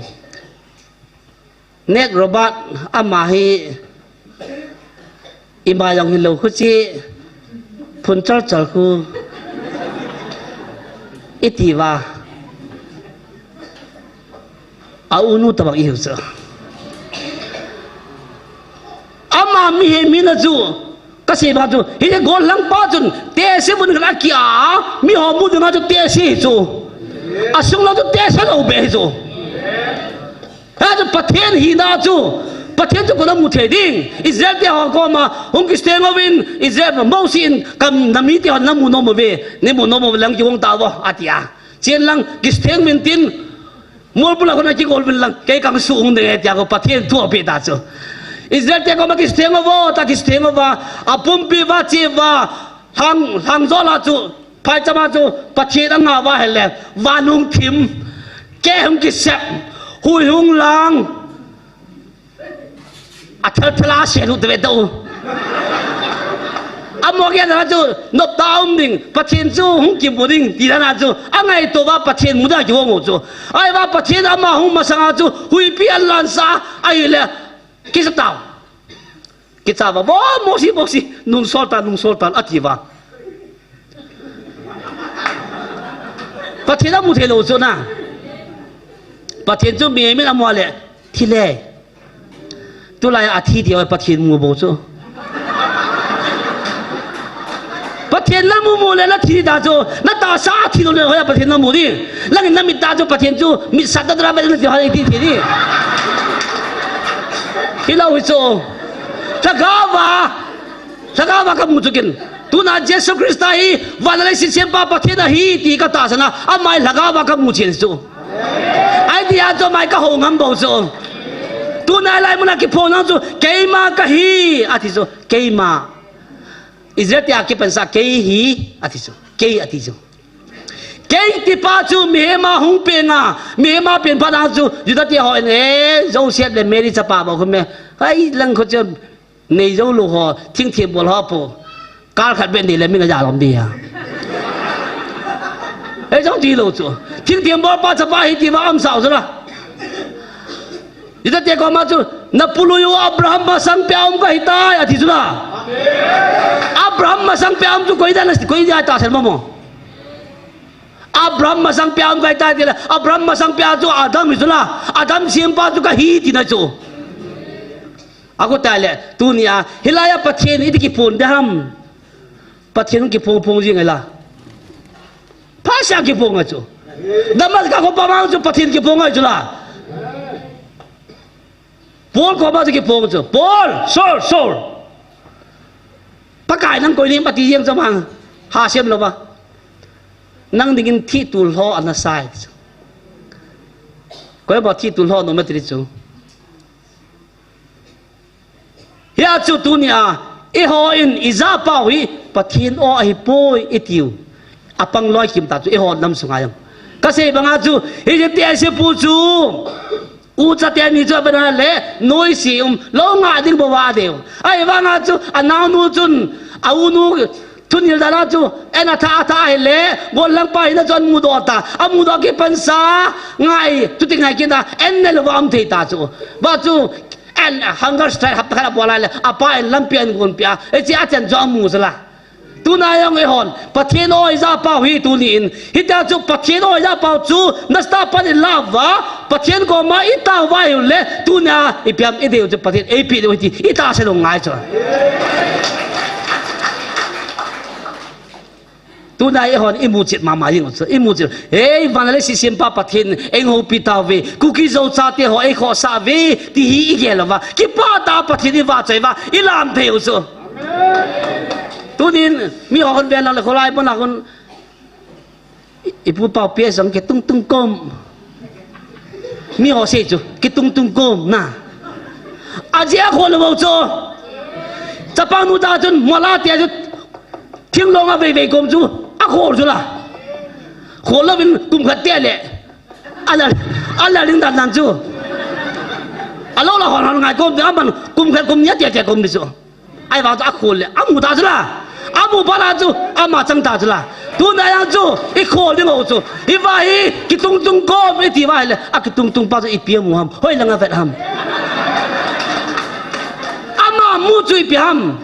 Nek Robert ama hi ima jong hilou khu chi phun chal chal khu iti uva a unu tabang ihiu chu. Ama mihem hina chu kasei bang chu, hiche gollhangpa chun tehse mun khat akia, miho mu dinga chu tehse hi chu. Asung lang chu tehse lou be hi chu. Achu Pathen hina chu, Pathen chu koi in amu thei ding. Israel te ho koma hung kiseng uvin, Israel Mose in kam nami te ho namu nom uve, neimu nom uve lang kihong tauvo, atia. Chen lang kiseng uvin tin, mol bula kona kigol uvin lang, kei kang su ung ding e tia ko Pathen thu apeh ta chu. Israel te koma kiseng uvo, ta kiseng uva, apumpi uva, che uva, hang, hang jola chu, phaichama chu, Pathen angah uva ahile, van hung thim, keh hung kisep, hui hung lang, athal thal a se lu te ve tau. Amo keh na chu, nop ta um ding, Pathen chu hung kimu ding, ti dan a chu, angaito uva Pathen muda kihong u chu. Ahivang Pathen ama hung masanga chu, huipi alan sa, ahile, kisa tau. Kicha uva, vo, Mose, Mose, nungsol tan, nungsol tan, ati uva. Pathen amu thei lou chu na. Pathen chu mihem in amu le, thi le. Tulai a thi ti ho Pathen mu bou chu. Pathen namu mu le nathi ta chu, natahsa a thi lou le hoiya Pathen namu ding. Langin namit ta chu Pathen chu, mit sat ta dra ve nati ho ti thi ding. Hilou hi chu. Lhagao va. Lhagao va kamu chu ken. Tuna Jesu Christa hi, van le leiset sempa Pathen ahi ti katahsan a, ama hi lhagao va kamu chen chu. Ahi tia chu ama hi kahou ngam bou chu. Tuna lai muna kiphong nang chu, keima kahi, ati chu, keima. Israel te a kipansa, kei hi, ati chu, kei ati chu. Kei tipa chu mihem a hung peng a, mihem a peng phat a chu, Juda te ho in, e, Joseph le Mary chapa bou khu me. Hai lang khu chu, nei jou lou ho, thingthem bol ho po. Kal khat beh nei le min aja lom di a. Ei jong ti lou chu. Thingthem bol pa chapa hi ti va um sao chu la. Juda te koma chu, na pului u Abraham masang pia um kahi tai, ati chu la. Abraham masang pia um chu koi dan, koi dia tahsan mo mo. Abraham masang pia um kahi tai ti le, Abraham masang pia chu Adam hi chu la. Adam sempa chu kahi tina chu. Akhu ta le, tunia, hilaiya Pathen iti kiphong ding ham. Pathen kiphong phong jing ahi la. Phasia kiphong a chu. Damascus kho pa vang chu Pathen kiphong ahi chu la. Paul koma chu kiphong chu. Paul, Saul, Saul. Pakai nang koi nem ati jeng chu vang. Hasem lou va. Nang dingin thi tul ho ana sai chu. Koi ba thi tul ho nom ati chu. Hia chu tunia, eiho in ijah pau hi Pathen o ahipoi itiu. Apang loi kim ta chu eiho nam sunga jong. Kasei banga chu, hiche tese pu chu, ucha teni chu avet a le, noise um, lou ngah ding bou adeiu. Ahivanga chu, anaonu chun, aunu, thunil dan a chu, en atha atha ahile, gollhang pa hina chu amudoh ta, amudoh kipansa, ngai, chuti ngai kit a, en ne louva um thei ta chu. Va chu, en hunger strike hapta khat abol a le, apa in lampi ahin gonpeh a, hiche a chan chu amu jal a. Tuna jong eihon, Pathen o ijah pau hi tuni in, hitia chu Pathen o ijah pau chu, nasatah a pan ilah uva, Pathen koma itao uva ahile, tunia ipi ham ideiu chu Pathen eipeh diu ahi ti, itahsan u ngai chu. Tuna eihon imuchet mama jeng u chu, imuchet. Hei, van le leiset sempa Pathen, eihoupi tauve, Kuki Zo chate ho eikhohsah uve, ti hi igel uva. Kipah tah a Pathen ivahchoi uva, ilam thei u chu. Tunin, miho hon ven lang le kholai pon a hon, i, ipu pau pia jong kitung tung kom. Miho sei chu, kitung tung kom na. Ajeh akhol lou chu. Chapang nu ta chun, mola tia chu, thinglhang a vei vei kom chu, akhol chu la. Khol louvin kum khat tia le. Ala, ala ling dan dan chu. Alou la hon hon ngai kom, aman kum khat kum ni a tia tia kom ni chu. Ahivang chu akhol le, amu ta chu la. Amu phat a chu, ama chang ta chu la. Tuna jong chu, ikhol ding u chu. Hiva hi, kitung tung kom, iti uva ahile, akitung tung pa chu ipi amu ham. Hoilang avet ham. Ama mu chu ipi ham.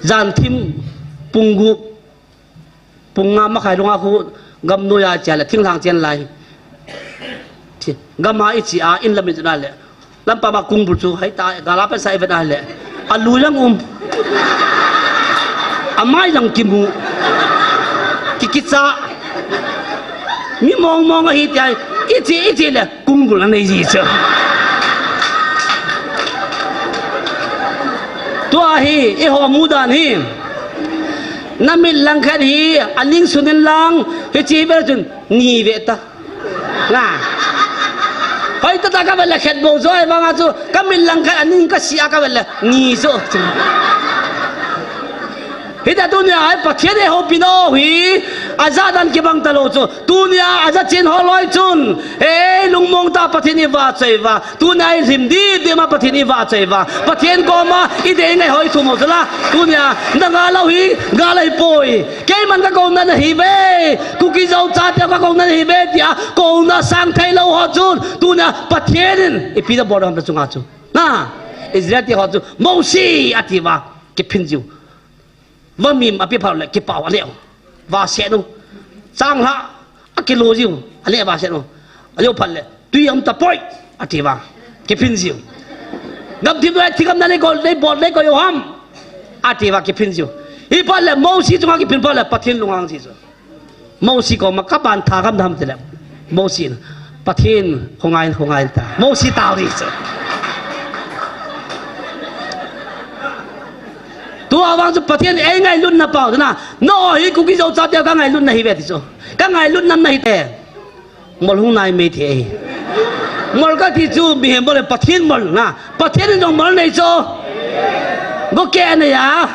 Jan thim, pung gup, pung nga makhai langa khu gam noiya che le, thinglhang chen lai. Thi, gam a iche a, in lam iche na le. Lampam a kung bul chu, hei ta, gal a pansa ivet a le. Alui lang um. Amai lang kimu. Ki, kicha. Mi mong mong ahi tia, iche, iche le, kung gul anei ji chu. Tua hi, eiho mudan hi. Namit langkhat hi, aning sun in lang, hiche hi vel chun, ni ve ta. Na. Hoi tata kavet le khat bou chu, ahivanga chu, kamit langkhat aning kasih a kavet le, ni chu. Hitia tunia hi Pathen eihoupi nau hi, ajah dan kibang talou chu. Tunia ajachen ho loi chun, ei, lungmong tah Pathen ivahchoi uva. Tunia ilhim dipdip ma Pathen ivahchoi uva. Pathen koma idei ngai ho ithum u chu la. Tunia, nanga lou hi, nga lou hi poi. Keiman kakouna nahiuve. Kuki Zo chate kakouna nahiuve tia, kouna sang theilou ho chun. Tunia, Pathen in, ipi nabol ham ta chunga chu. Na, Israel te ho chu, Mosi ati uva, kiphin jiu. Vamim ape phat le, kipah u, aleh u. Vahset u. Changlhah, akilo jiu. Aleh vahset u. Aleh u phat le, tui aum tapoi. Ati uva, kiphin jiu. Gamthip noi thigam na nei kol, nei bol, nei koi u ham. Ati uva, kiphin jiu. Hi phat le, Mosi chunga kiphin phat le, Pathen lunghang ji chu. Mosi koma kapan tha gam dam tile. Mosi in, Pathen, khongai, khongai ta. Mosi tao ri chu. Tua vang chu Pathen ei ngailutna pau chu na. Nangho hi Kuki Zo chate kangailutna hiuve ti chu. Kangailutna nahi te. Mol hung nai mei thei. Mol kati chu mihem bol le Pathen mol na. Pathen in jong mol nei chu. Go ke anei a.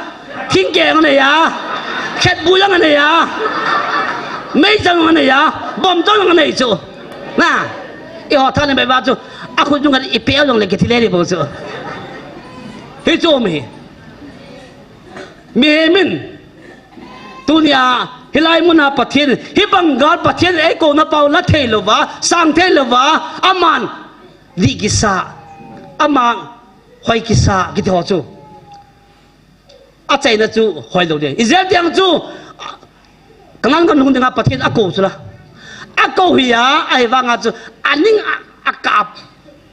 Thing keng anei a. Khetbu jong anei a. Meichang jong anei a. Bomchang jong anei chu. Na. Eiho thaneina beba chu. Akhut jong kan ipe jong le kiti le ni bou chu. Hi chu mi. Mihem in. Tunia, hilai muna Pathen, hibang gal Pathen eikouna pau la thei louva, sang thei louva, aman, dih kisa, aman, hoi kisa, kiti ho chu. Achaina chu, hoi lou ding. Israel te ang chu, Kanan gam lhung dinga Pathen akou chu la. Akou hi a, ahivanga chu, aning a, akap.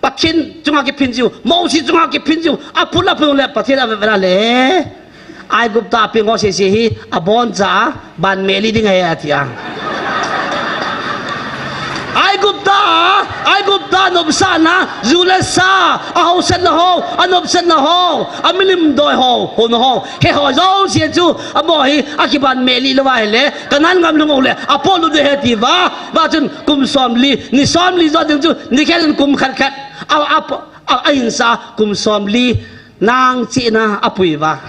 Pathen chunga kiphin jiu, Mosi chunga kiphin jiu, aphut aphut le Pathen ave vela le. Aigupta peng ho sese hi, aboncha, ban meli ding ahi ati a. Aigupta, Aigupta nopsahna, ju le sa, ahaosatna ho, anopsatna ho, amilim doi ho, houna ho, hiho jouse chu, amaho hi, akiban meli louva ahile, Kanan gam lhung u le, apolut ding ahi ati uva, va chun kum somli, ni somli jo ding chu, ni khat in kum khat khat, a, a, a, a hinsa, kum somli, nang chihna apui uva.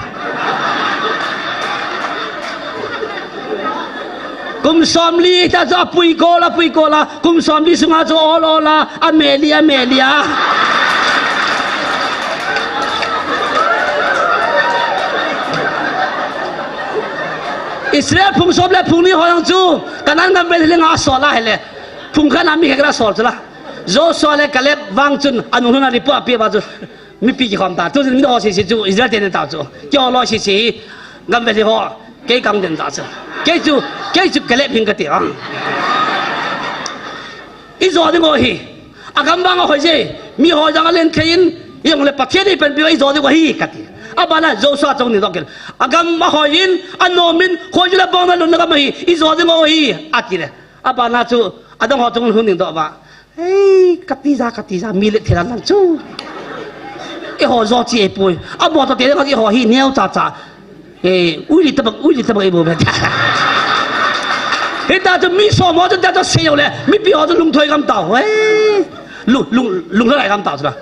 Kum somli ta chu apui kol, apui kol a, kum somli sunga chu ol ol a, ameli, ameli a. Israel phung som le phung ni ho jong chu, Kanan gam vel hi le nga asol a ahile. Phung khat a mi khat a sol chu la. Joshua le Caleb vang chun, anung lhun a report ape uva chu. Mipi kikhom ta, tuchun mi ho sese chu, Israel te ne ta chu. Keiho loi sese hi, gam vel hi ho, kei kang den ta chu. Kei chu, kei chu Caleb hing kati ang. Ijo ding u ahi. Agam vang ahoi je, mi ho jong alen thei in, ijongle Pathen in panpi uva ijo ding u ahi kati. Abana Joshua chong ni dok in. Agam ahoi in, anom in, khoi jula bong na lun na gam ahi, ijo ding u ahi, ati le. Abana chu, adang ho chong lhung ding doh uva. Ei, kati ja, kati ja, mi le thela lang chu. Eiho jo chi eipoi. Amo to te eiho hi neo cha cha. Ei, ui li tabang, ui li tabang eibo be. Hita chu mi som ho chu ta chu sei u le. Mipi ho chu lungthoi gam tao. Ei. Lung, lung, lung lai gam tao chu la.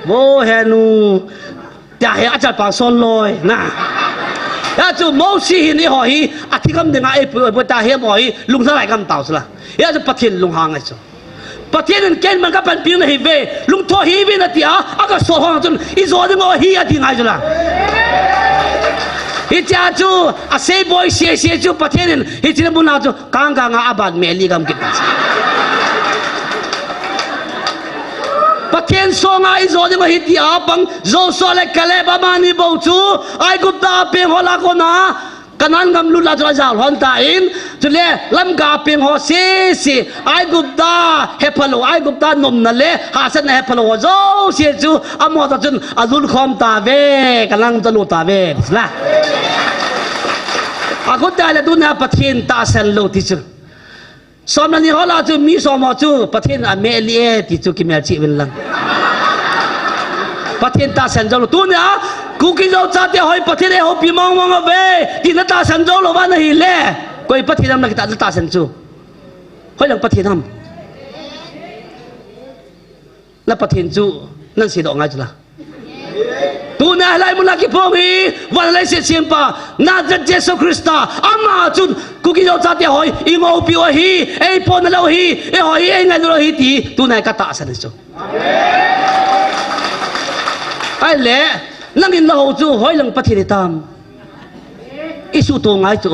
Vo he nu. Tia hi achalpang son loi, na. Hia chu Mosi hin eiho hi, athigam dinga eipui, eipui tia hi amaho hi, lunglhalai gam tao chu la. Hia chu Pathen lunghang ngai chu. Pathen in keiman kapanpi nahiuve, lungtho hiuvin atia, akasol ho chun, ijo ding u ahi ati ngai chu la. Hichea chu, asei boi sese chu, Pathen in, hiche muna chu, Kang kang a aban meli gam kit. Pathen songa ijo ding u ahi tia pang Joshua le Caleb amani bou chu Aigupta peng ho lah a kona Canaan gam lut lah a chu ajao lhon tan, chule Lamka peng ho sese Aigupta hephalou, Aigupta nomna le hahsatna hephalou ho jouse chu amaho toh chun alut khom tauve, Canaan gam chu alut tauve. Akhut tah le tunia Pathen tahsan lou ti chu. Som le ni ho lah chu mi som ho chu Pathen ameh lih e ti chu kimelchih uvin lang. Pathen tahsan jou lou. Tunia Kuki Zo chate ho hi Pathen eihoupi mong mong uve ti natahsan jou lou uva nahi le, koi Pathen ham nakitah, natahsan chu? Hoilang Pathen ham? Na Pathen chu nasei doh ngai chu la. Tuna hilai muna kiphong hi, van leiset sempa, Nazareth Jesu Christa, ama chun Kuki Zo chate ho hi eihoupiu ahi, eiphonna lou ahi, eiho hi eingailou ahi ti, tuna katahsan chu. Ahile, nangin nahou chu hoilang Pathen hitam? Isuhto ngai chu.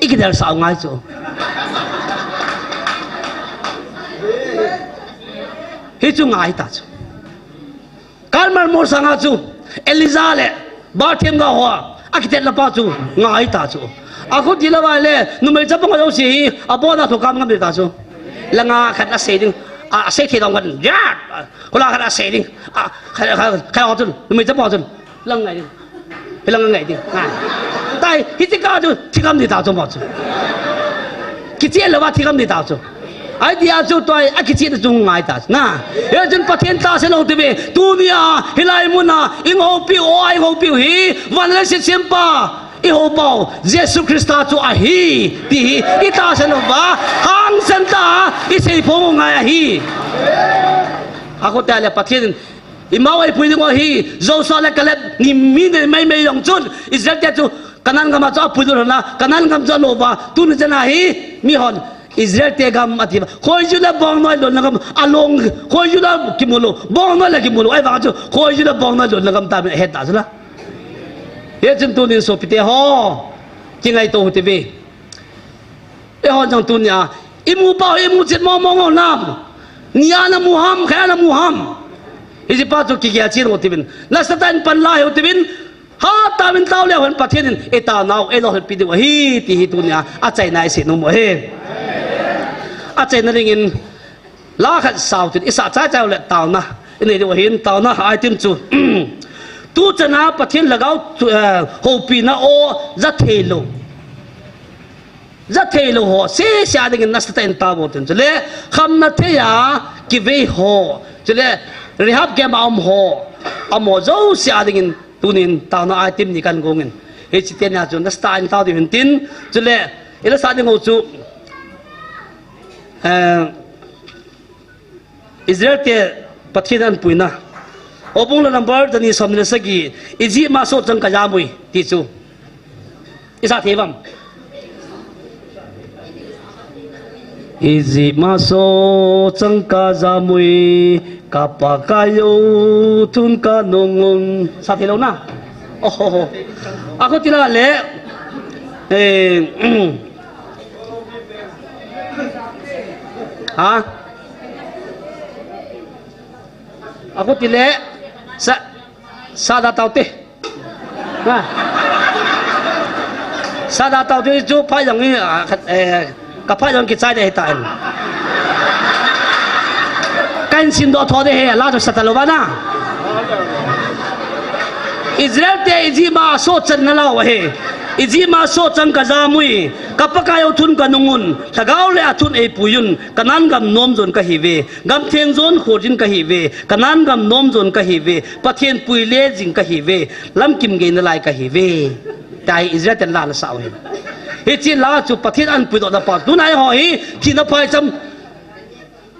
Ikidelsah ngai chu. Hichu ngai ta chu. Karmel mol sanga chu Elijah le Baal them gah ho akitetna pa chu ngai ta chu. Akhuti lou ahile numei chapang ho jouse hi abona thokam ngam ding ta chu. Langa khat asei ding, a, asei thei dong khat, ya, kola khat asei ding, a, khat, khat, khat ho chun, numei chapang ho chun. Lang ngai ding. Hilang ngai ding. Ngai. Tai, hiche kah chu, thigam ding ta chu mo chu. Kicheh louva thigam ding ta chu. Ahi tia chu tua, akicheh chu ngai ta chu. Na. Hichun Pathen tahsan lou tive. Tunia, hilai muna, eihoupiu, eihoupiu hi, van leiset sempa, eihoupau, Jesu Christa chu ahi, ti hi, itahsan louva, hangsan tah a, iseiphong u ngai ahi. Akhuti le Pathen Emau eipui ding u ahi, Joshua le Caleb, ni mi ni meimei jong chun, Israel te chu Canaan gam a chu apui lhon a, Canaan gam chu alo uva, tuni chan a hi, mi hon, Israel te gam ati uva, khoiju le bongnoi lonna gam, along, khoiju le kimu lou, bongnoi le kimu lou, ahivang chun, khoiju le bongnoi lonna gam tabang ahet ta chu la. Hichun tunin sopite ho, kingaito u hite ve. Eihon jong tunia, imu pau, imu chet mong mong u nam. Nia namu ham, khaia namu ham. Hiche pa chu kigel chen u hite uvin. Nasatah in pan la u hite uvin. Hatah in tao leu hen Pathen in, itaonau, eilolhinpi diu ahi, ti hi tunia, achaina isei nom u ahi. Achaina dingin, la khat sa u tin, isah chai chai u le taona, inei diu ahin, taona item chu. Tuchan a Pathen lhagao chu, eh, houpina o, ja thei lou. Ja thei lou ho, sese a dingin nasatah in tao u hite uvin. Chule, khamna thei a kivei ho. Chule, rehab camp a um ho. Amaho jouse a dingin tunin taona item ni kan gong in. Hiche teni a chu nasatah in tao diu hin tin. Chule, ila sa ding u chu, eh, Israel te Pathen anpuina. Houbung la number jani som ni le sagi, Egypt ma soh chang kajamui, ti chu. Isa thei uvam? Egypt ma soh chang kajamui, ka Pakai jou thun kanung un. Sa thei lou na? Oh, oh, oh. Akhuti la le. Eh, ha? Akhuti le, sa, sa da tao te. Ha? Sa da tao te chu pha jong i, a, khat, eh, ka pha jong kichai de hita en. Kan sim doh tho de he, la chu sa ta lou va na. Israel te Egypt ma soh chan na la u ahi. Egypt ma soh chang kajamui, ka Pakai jou thun kanung un, lhagao le athun eipui un, Canaan gam nom jon kahiuve. Gam theng jon khojin kahiuve, Canaan gam nom jon kahiuve, Pathen puile jing kahiuve, lamkim gei nalai kahiuve. Tia hi Israel ten la ana sa u ahi. Hiche la chu Pathen anpuidoh na pa. Tuna eiho hi, thina phaicham,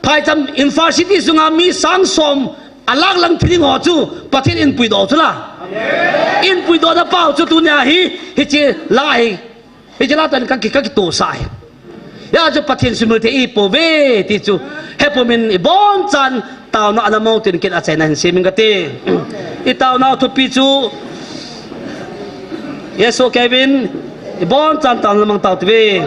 phaicham Imphal city sunga mi sang som alak lang thi ding ho chu Pathen in puidoh chu la. In puidoh na pa chu tunia hi, hiche la hi. Hiche la tan ka ki, ka kitohsah e. Hia chu Pathen sumil thei ipouve ti chu. Hepumin ibonchan taona ana mou tin ken achaina hin seimin kate. Itaonau thupi chu Jesu Kevin ibonchan taona mang tau tive.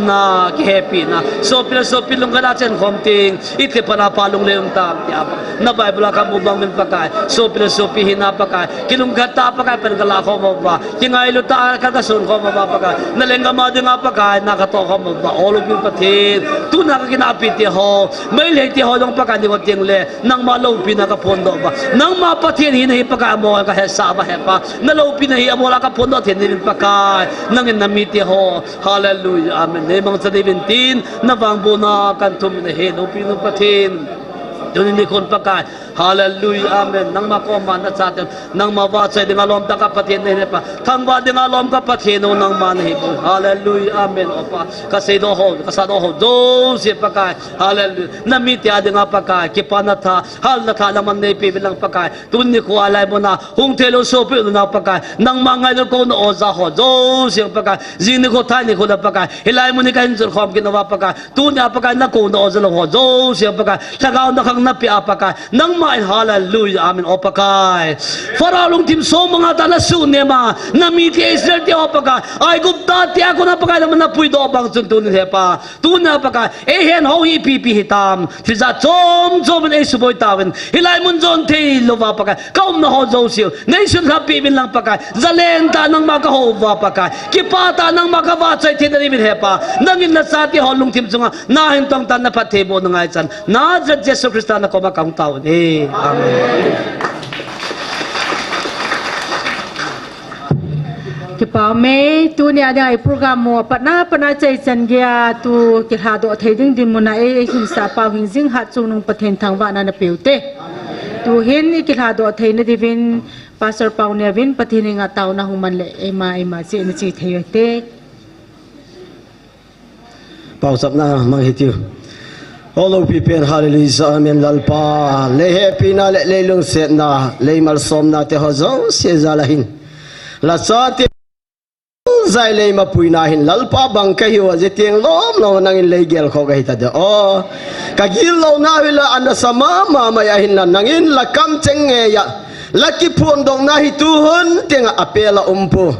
Na, kihepina. Sopi le sopi lungkhat a chen khom ting. Iti pana pa lunglen um tam tia. Na Bible a kamu bang min Pakai. Sopi le sopi hina Pakai. Kilungkhat ta Pakai pen kala khom uva. Kingailu ta ka kasun khom uva Pakai. Na lenggam a dinga Pakai. Na katoh khom uva. O Loupi Pathen. Tuna kakinapi te ho. Meitei te ho jong Pakai ni ko ting le. Nangma loupina kaphondoh uva. Nangma Pathen hina hi Pakai amol a kahesah uva Hepa. Na loupina hi amol a kaphondoh thei in Pakai. Nangin na mite ho. Hallelujah. Amen. Neimangcha diuvin tin, na vangbohna kahin thum in ahi, Loupi nu Pathen. Tuni nikhon Pakai. Hallelujah. Amen. Nangma koma na chate, nangma vahchoi dinga lom tah ka Pathen nahi Hepa. Thangvah dinga lom ka Pathen o nangma nahi. Hallelujah. Amen. O Pa, kaseidoh ho, kasahdoh ho jouse Pakai. Hallelujah. Na mite a dinga Pakai. Kipana tha, halna tha, laman neipe uvin lang Pakai. Tuni nikho a hilai muna hung theilou sopi unau Pakai. Nangma ngailut kouna oja ho jouse Pakai. Jing nikho thai nikho le Pakai. Hilai mun hi kahin jot khom kit uva Pakai. Tunia Pakai na kouna oja lou ho jouse Pakai. Lhagao na khang na peh a Pakai. Nangma in hallelujah. Amen. O Pakai. Pharaoh lungthim song banga tah na suhnem a. Na mite Israel te ho Pakai. Aigupta te a kona Pakai nangman na puidoh bang chun tunin Hepa. Tuna Pakai, eihen hou hi ipi ipi hitam. Thil jat chom chom in eisuboi tauvin. Hilai mun jon thei louva Pakai. Ka umna ho jouse u. Neisun lhahpi uvin lang Pakai. Jalen tah nangma kahou uva Pakai. Kipah tah nangma kavahchoi thei na diuvin Hepa. Nangin na chate ho lungthim chunga. Na hing tong tan na phattheibohna ngaichan. Nazareth Jesu Christa na koma kahung taovin. Amen. Kipa ume, tunia dinga i program u apatna, patna chai chan geiya tu kilhadoh thei ding dinmun a ei, ei hinsah pau Hingjing Hatchungnung Pathen thangvahna napeu te. Tuhin i kilhadoh theina diuvin Pastor Pauneo vin Pathen henga taona hung man le eima, eima cheh na che thei u hite. Pauchapna mang hitiu. O loupi pen, hallelujah, amen, Lalpa. Lei hepina le lei lungsetna, lei malsomna te ho jouse jal a hin. Lachate jal a lei mapuina hin, Lalpa bang kahiu a, jiteng lom lom nangin lei gelkhoh kahi tade. O, kagillouna hi la ana sa mama mai a hin la, nangin la kamcheng ngeiya. La kiphondohna hi tuhun tenga apel a um poi.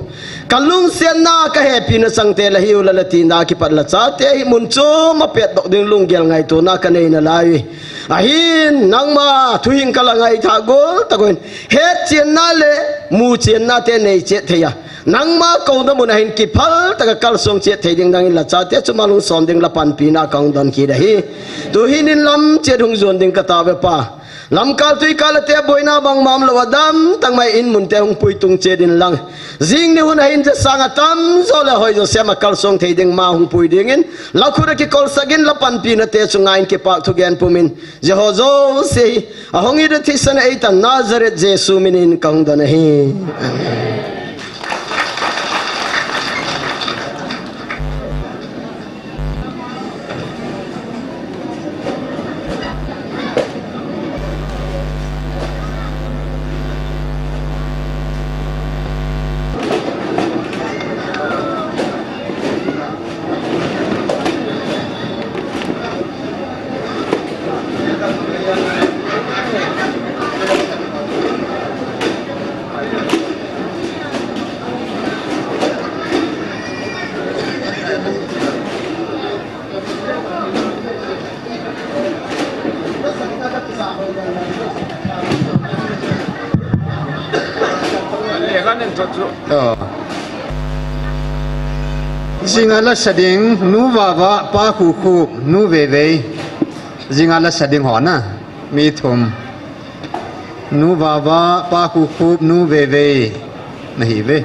Ka lungsetna ka hepina changte la hiu la la tina kipat la chate hi mun chom a petdoh ding lunggel ngaitona ka nei nalai. Ahin nangma thuhing ka la ngaithah gol tah in hetchenna le muchenna te nei chet thei a. Nangma kouna mun a hin kiphal tah a kalsong chet thei ding nangin la chate chunga lungsom ding la panpina ka hung don kit ahi. Tuhin in lam chet hung jon ding ka taove Pa. Lamkal tuikal a te boina bangmam lou a damtah mai in mun te hung puitung chet in lang. Jing ni hun a hin ja sang a tamjo le hoijo sem a kalsong thei ding ma hung pui dingin. La khut a kikolsak in la panpina te chunga in kipak thugen pumin. Jehovah jouse hi. Ahung ida thisan a eitan Nazareth Jesu minin ka hung don ahi. Amen. Jing a la sa ding, Nu Vava, Pa Khukhup, Nu Veivei. Jing a la sa ding ho na, mi thum. Nu Vava, Pa Khukhup, Nu Veivei. Na hi ve.